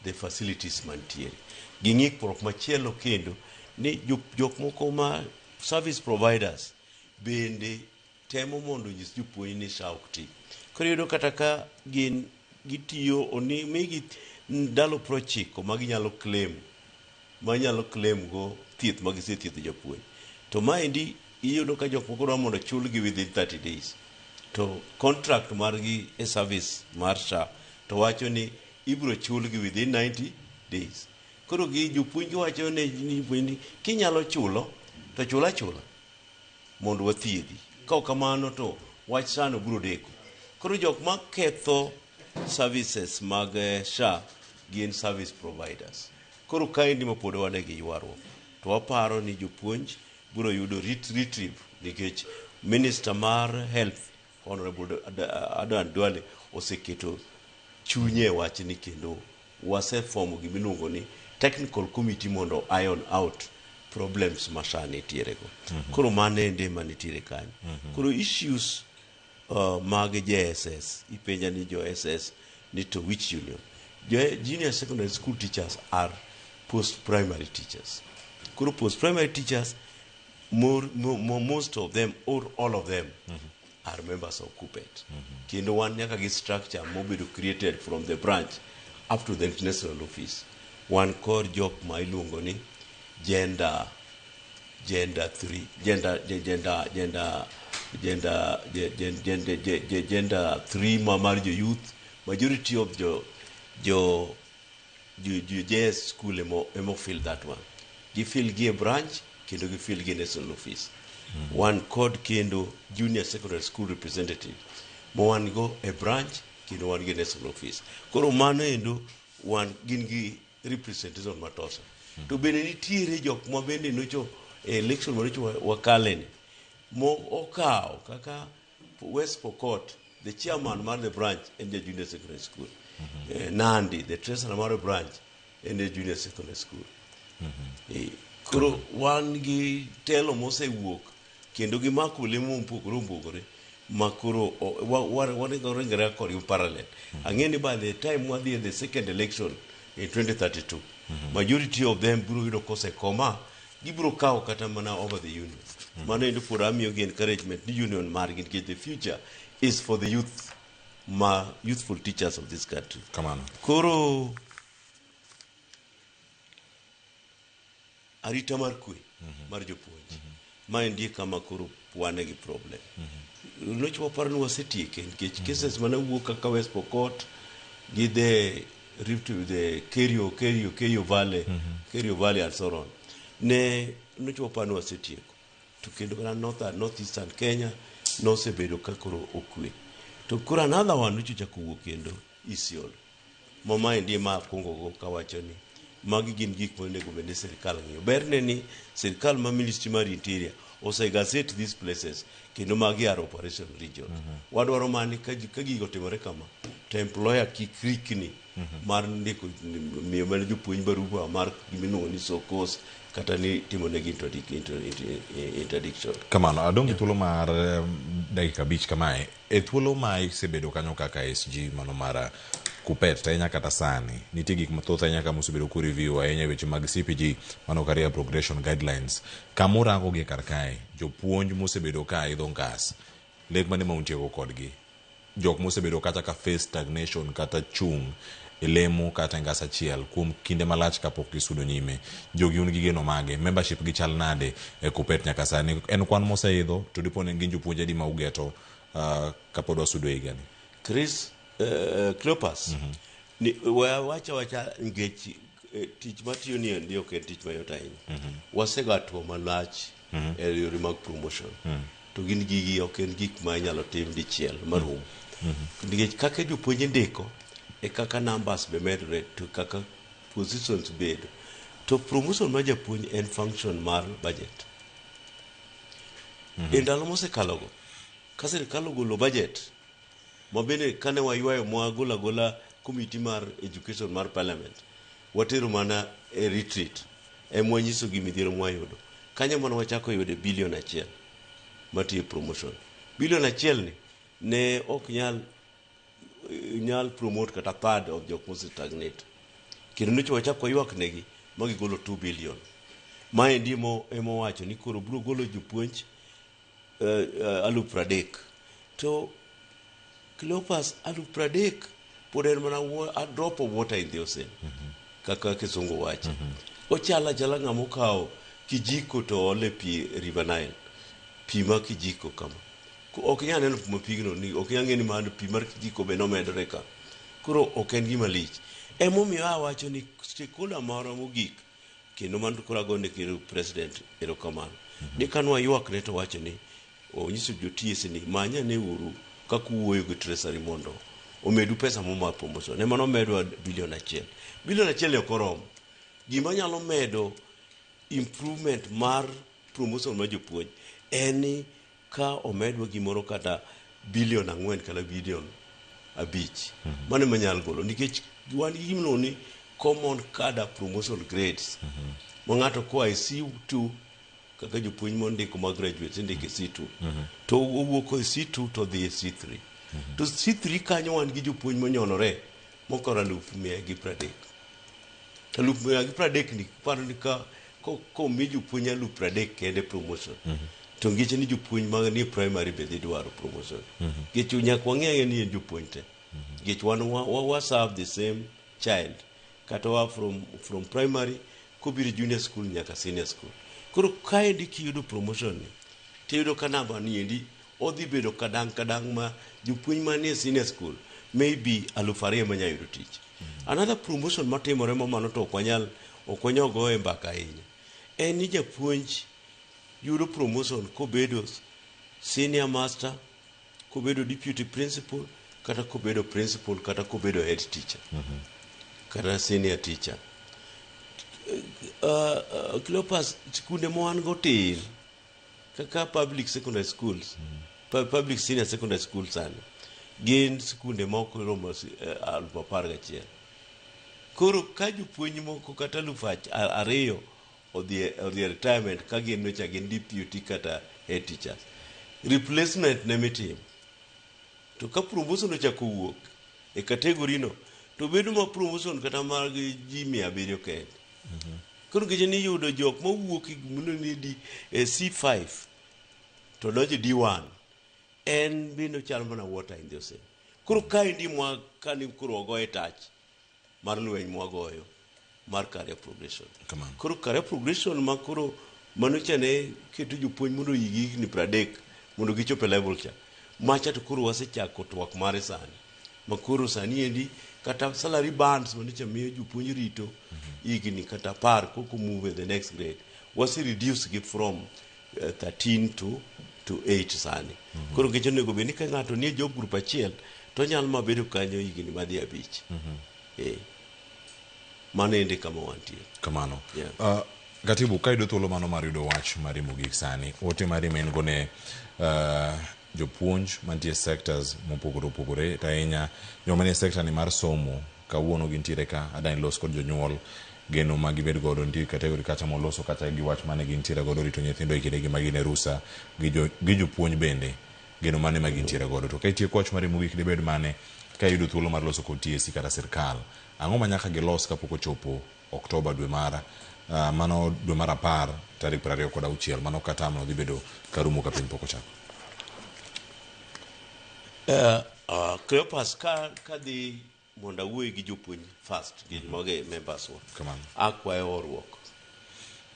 the facilities mantiere. Gi ng'ikruok machielo kendo ni jok moko ma service providers bende temo mondo onyis jopuonj ni SHA ok ti. Koro iyudo kata ka gin gitiyo oni migi ndalo 90 ma ginyalo claim ma nyalo claim go thieth ma gisethiedho japuonj. To maendi iyudo ka jok moko dwa mondo chulgi within 30 days. To contract margi e service mar SHA to wacho ni ibiro chulgi within 90 days. Koro gi jopuonj giwacho ne ni jopuonj ni kinyalo chulo to chul achula mondo wathiedhi. Ka ok kamano to wach SHA no biro deko. Koro jok ma ketho services mag SHA gin service providers. Koro kaendi ma pod wan gi ywaruok. To waparo ni jopuonj biro yudo retrieve nikech Minister mar Health Honorable Adan Duale oseketo chunye e wachni kendo waseformo gimiluongo ni technical committee mondo iron out problems ma SHA nitiere go. Koro mano ende ema nitiere kanyo. Koro issues mag JSS, ipenja ni jo SS ni to which union? Jo junior secondary school teachers are post primary teachers. Koro post primary teachers most of them or all of them are members of KUPPET. Kendo wan nyaka gi structure mobedo created from the branch up to the national office. Wan kod jok ma iluongo ni gender three gender gender gender gender gender gender three ma mar jo youth. Majority of jo Jo JS school emo fill that one. Gifill gi e branch kendo gifill gi e national office. Wan kod kendo junior secondary school representative ma wan go e branch kendo wan gi national office. Koro mano endo wan gin gi representation matosa. To bende nitiere jok ma bende nocho e election manocho wakale ni mo okawo kaka West Pokot, the chairman mar the branch en ja junior secondary school. Nandi, the treasurer mar the branch en ja junior secondary school. Koro wan gi telo mosewuok kendo gimako lemo mopogore opogore ma koro waringore kodgi parallel. Ang'e ni by the time wadhi e the second election in 2032, majority of them biro yudo kosekoma, gibiro kawo kata mana over the union. Mano endo pod amiyogi encouragement ni union margi nikech the future is for the youth, ma youthful teachers of this country. Kamano. Koro arita mar kwe mar jopuonj ma endie kama koro wane gi problem. Nocho waparo ni wasetieke nikech cases mane wuok kaka West Pokot gi the Rift, the Kerio Valley, Kerio Valley and so on, ne nocho waparo ni wasetieko. To kendo kata North Eastern Kenya nosebedo ka koro okwe. To koro another one nocho chako wuok kendo Isiolo. Ma maendi ema akwongo go kawacho ni magi gin gik monego bed ni sirikal ng'iyo. Berne ni sirikal ma Ministry mar Interior ose gazette these places kendo magi are operation regions. Wadwaro mani ka gigo otimore kama to employer kik rikni mar ndiko miyo mana jopuonj barua mar gimiluongo ni sokos kata ni timonegi interdiction. Kamano, adong' gi thuolo mar dakika 5 kamae. E thuolo ma isebedo kanyo kaka SG mano mar Kuppet to ahinya kata sani nitie gik mathoth ahinya kama osebedo ku review ahinya weche mag CPG mano career progression guidelines. Kama urango gi kar kae, jopuonj mosebedo ka idho ngas, lek mane ma untiego kodgi? Jok mosebedo kata ka face stagnation kata chung' e lemo kata e ngas achiel kuom kinde malach kapok gisudo nyime. Jogi un gi geno mage? Membership gi chal nade e Kuppet nyaka sani? En kwan moseidho to dipo ni gin jopuonj adi ma ugeto kapod wasudo e higani? Chris Cleopas, ni wacha wacha nikech tich matiyo ni endi ok en tich mayot ahinya. Wasega tuo malach e yore mag promotion. To gin gigi ok en gik ma inyalo tim dichiel marum. Nikech kaka jopuonj indiko e kaka numbers be medore to kaka positions bedo. To promotion mar japuonj en function mar budget. E ndalo mosekalogo, ka sirikal ogolo budget, ma bende kane waywayo mwagolo agola committee mar education mar parliament, watero mana e retreat, ema wanyisogi midhiero mwayudo. Kanyo mana wachako yude bilion 1 matiyo promotion. Bilion 1 ni ne ok nyal promote kata third of jok mose stagnate. Kendo nyocha wachako waywak negi ma gigolo 2 billion. Maendi emo wacho ni koro biro golo jopuonj 30,000. To Cleopas, 30,000 pod en mana a drop of water in the ocean. Kaka kisungu wacho. Ochalo achala ng'ama okawo kijiko to ole pi River Nile. Pi ma kijiko kama. Ok inyal neno kuma pigno ni, ok inyal ng'e ni mano pi mar kijiko be nomedore ka. Koro ok en gima lich. Emomiyo awacho ni stakeholder moro mogik kendo mano koro agone kendo president erokamano. Ni ka nwaywakne to wacho ni onyiso jo TSC ni manyane uru kaka uwuoyo gi treasury mondo omedu pesa mo mar promotion. Ema nomedwa bilion 1. Bilion 1 ok oromo. Gima nyalo medo improvement mar promotion mar jopuonj en ni ka omedwa gimoro kata bilion 4 kata bilion 5. Mano ema nyalo golo nikech wan gi gimiluongo ni common cadre promotion grades. Ma ng'ato koa e C2 kaka jopuonj mondiko mag graduates indiko e C2. To owuok e C2 to odhi e C3. To C3 kanyo wan gi jopuonj monyonore mokoro 130,000. 130,000 ni paro ni ka komi jopuonj 30,000 kende promotion. To ngeche ni jopuonj mag ni primary be dhi dwaro promotion. Nikech nyaka wang'e ni en jopuonj te. Nikech wan wa serve the same child. Kata wa from primary kobiro junior school nyaka senior school. Koro kaendi kiyudo promotion ni, tiyudo ka namba ni endi odhi bedo kadang' kadang' ma jopuonj manie senior school maybe 2,000 ema nyalo yudo tich. Another promotion matimore ma mano to ok wanyal ok wanyal goye mbaka ahinya en ni japuonj yudo promotion kobedo senior master, kobedo deputy principal, kata kobedo principal, kata kobedo head teacher, kata senior teacher. Cleopas, skunde ma wan go tin kaka public secondary schools, public senior secondary schools sani gin skunde ma ok romo 11,000. Koro ka jopuonj moko kata 2,000 odhi e retirement ka gin nocha gin deputy kata head teachers, replacement ne mitimo to ka promotion ochako wuok e category no to bedo ma promotion kata mag ji 700 kende. Koro nikech ni yudo jok mawuok e gimoro ni D, e C5 to donjo e D1 en bende ochal mana water in the ocean. Koro kaendi mwa kani koro wagoye tach mar lweny mwagoyo mar career progression. Koro career progression ma koro mano cha ne keto jopuonj mondo oyigi higni 30 mondo gichop e level cha. Macha to koro wasechako twak mare sani. Ma koro sani endi kata salary bands manocha miyo jopuonj rito higni kata 10 koko move the next grade. Wase reduce gi from 13 to 8 sani. Koro nikech onego bed ni ka ng'ato nie job group achiel to onyalo ma bedo kanyo higni madhi 5. Mano ende kama wantie. Kamano. Yeah. Katibu, ka yudo thuolo mano mar yudo wach mari mogik sani, ote mari ma in go ne jopuonj mantie sectors mopogore opogore, to ahinya joma nie sector ni mar somo, kawuono gintiere ka, adani los kod jonyuol, geno ma gibed godo, nitie category kacha moloso kacha gi wach mane gintiere godo rito nyithindo e kindegi ma gin e rusa, gi jopuonj bende, geno mane ma gintiere godo. To ka itieko wach mari mogik dibed mane ka iyudo thuolo mar loso kod TSC kata sirkal, ang'o ma nyaka gilos kapok ochopo Oktoba dwe mar mano dwe mar 10 tarik 26, mano ka term no dhi bedo karumo ka piny pok ochako? Cleopas, ka dhi mondo awuoyi gi jopuonj first, gi moge members wa. Kamano. Akwayo horuok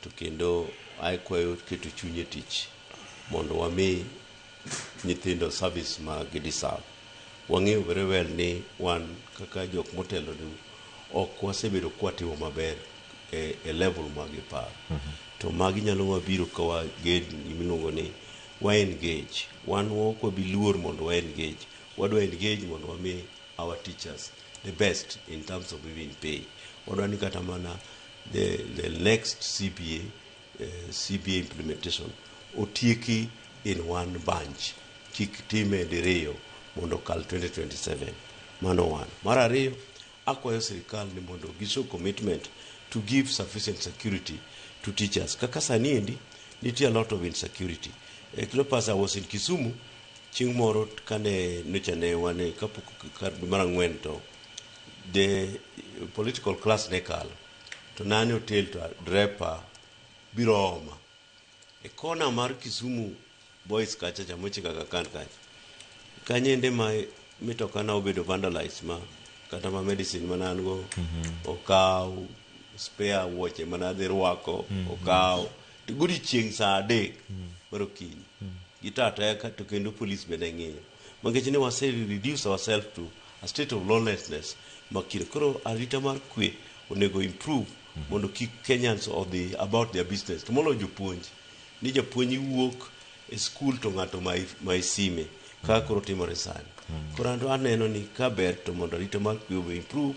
to kendo akwayo keto chuny e tich mondo wami nyithindo service ma gi deserve. Wang'eyo very well ni wan kaka jok motelo ni ok wasebedo kwatimo maber e level ma giparo. To magi nyalo mabiro ka wagen gimiluongo ni wa engage. Wan ok wabi luor mondo wa engage. Wadwa engage mondo wami our teachers the best in terms of even pay. Wadwa ni kata mana the next CBA, CBA implementation otieki in one bunch. Kik time diriyo mondo okal 2027. Mano one. Mar ariyo, akwayo sirikal ni mondo gishow commitment to give sufficient security to teachers. Kaka sani endi, nitie a lot of insecurity. Cleopas, I was in Kisumu, chieng' moro kane nyocha ne wan e kapok kar dwe mar ang'wen to the political class ne kalo. To nane hotel to drepa biro oma. E kona mar Kisumu Boys kacha cha mochiko Aga Khan kacha. Kanyo ende ma mitoka na obedo vandalized ma kata ma medicine mane an go okaw, spare wuoche mane adhi rwako okaw. To godiochieng' saa 3 mar okinyi. Gitata ka to kendo police be ne ng'iyo. Nikech ne wase reduce ourselves to a state of lawlessness makire. Koro arita mar kwe onego improve mondo kik Kenyans odhi about their business. To moloyo jopuonj. Ni japuonj wuok e school to ng'ato ma sime kaka koro timore sani. Koro anto aneno ni ka ber to mondo arita mar kwe obe improve,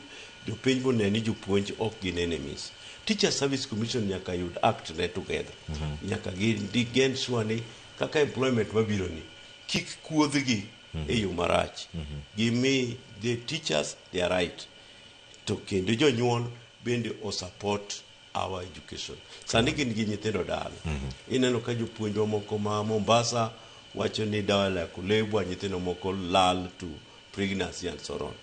jopiny bone ni jopuonj ok gin enemies. Teacher Service Commission nyaka yud act ne together. Nyaka gi ensure ni kaka employment mabiro ni kik kuodhgi e yo marach. Gimi the teachers their right. To kendo jonyuol bende o support our education. Sani gin gi nyithindo dala. Ineno ka jopuonjwa moko ma Mombasa wacho ni dawa la kulebwa nyithindo moko lal to pregnancy and so on.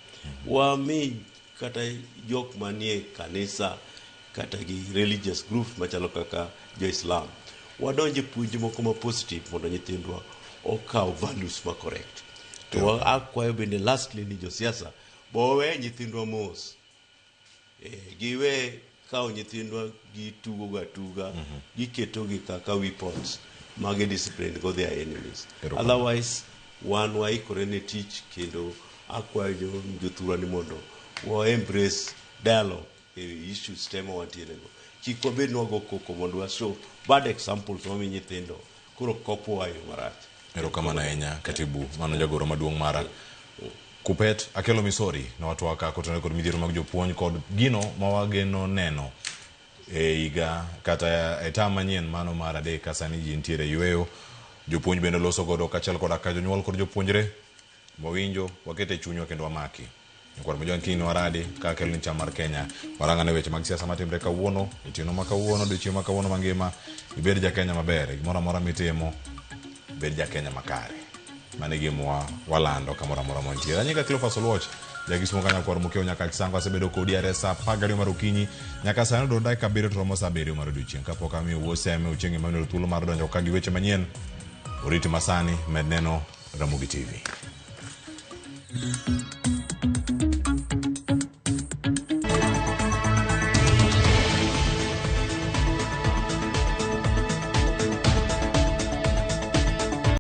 Wami kata jok manie kanisa kata gi religious groups machalo kaka jo-Islam. Wadonje puonj moko ma positive mondo nyithindwa okaw values ma correct. To akwayo bende lastly ni josiasa bo we nyithindwa mos. Giwe kawo nyithindwa gitugo ga tuga, giketogi kaka weapons magi discipline go their enemies. Otherwise, wan waikore ne tich kendo akwayo jothurwa ni mondo wa embrace dialogue e issues te ma wantiere go. Kik wabed ni wago koko mondo wa show bad examples mami nyithindo koro kopowa e yo marach. Erokamano ahinya katibu, mano jagoro maduong' mara. Kupet Akelo Misori nowatwaka kotenore kod midhiero mag jopuonj kod gino ma wageno neno e higa kata e tam manyien mano mar adek ka sani ji nitiere yueyo. Jopuonj bende loso godo kaachiel koda ka jonyuol kod jopuonjre. Wawinjo, wakete e chunywa kendo wamaki. Nyakwar Mojwang' kiny waradi ka akelo ni cham mar Kenya. Warang'ane weche mag siasa matimre kawuono, otieno ma kawuono, odiochieng' ma kawuono mangima. Ibed ja Kenya maber, e gimoro amora mitimo, bed ja Kenya makare. Mano e gima walando kamoro amora mwantiere. Anyinga Cleophas Oluoch, jakisumo ka nyakwar Mokeo nyaka Chisango asebedo kodi are saa 12 mar okinyi nyaka sani odong' dakika 7 to romo saa 7 mar odiochieng'. Kapok amiyo wuo Seme Ochieng' Emmanuel thuolo mar donjo ka gi weche manyien, oriti masani med neno Ramogi TV.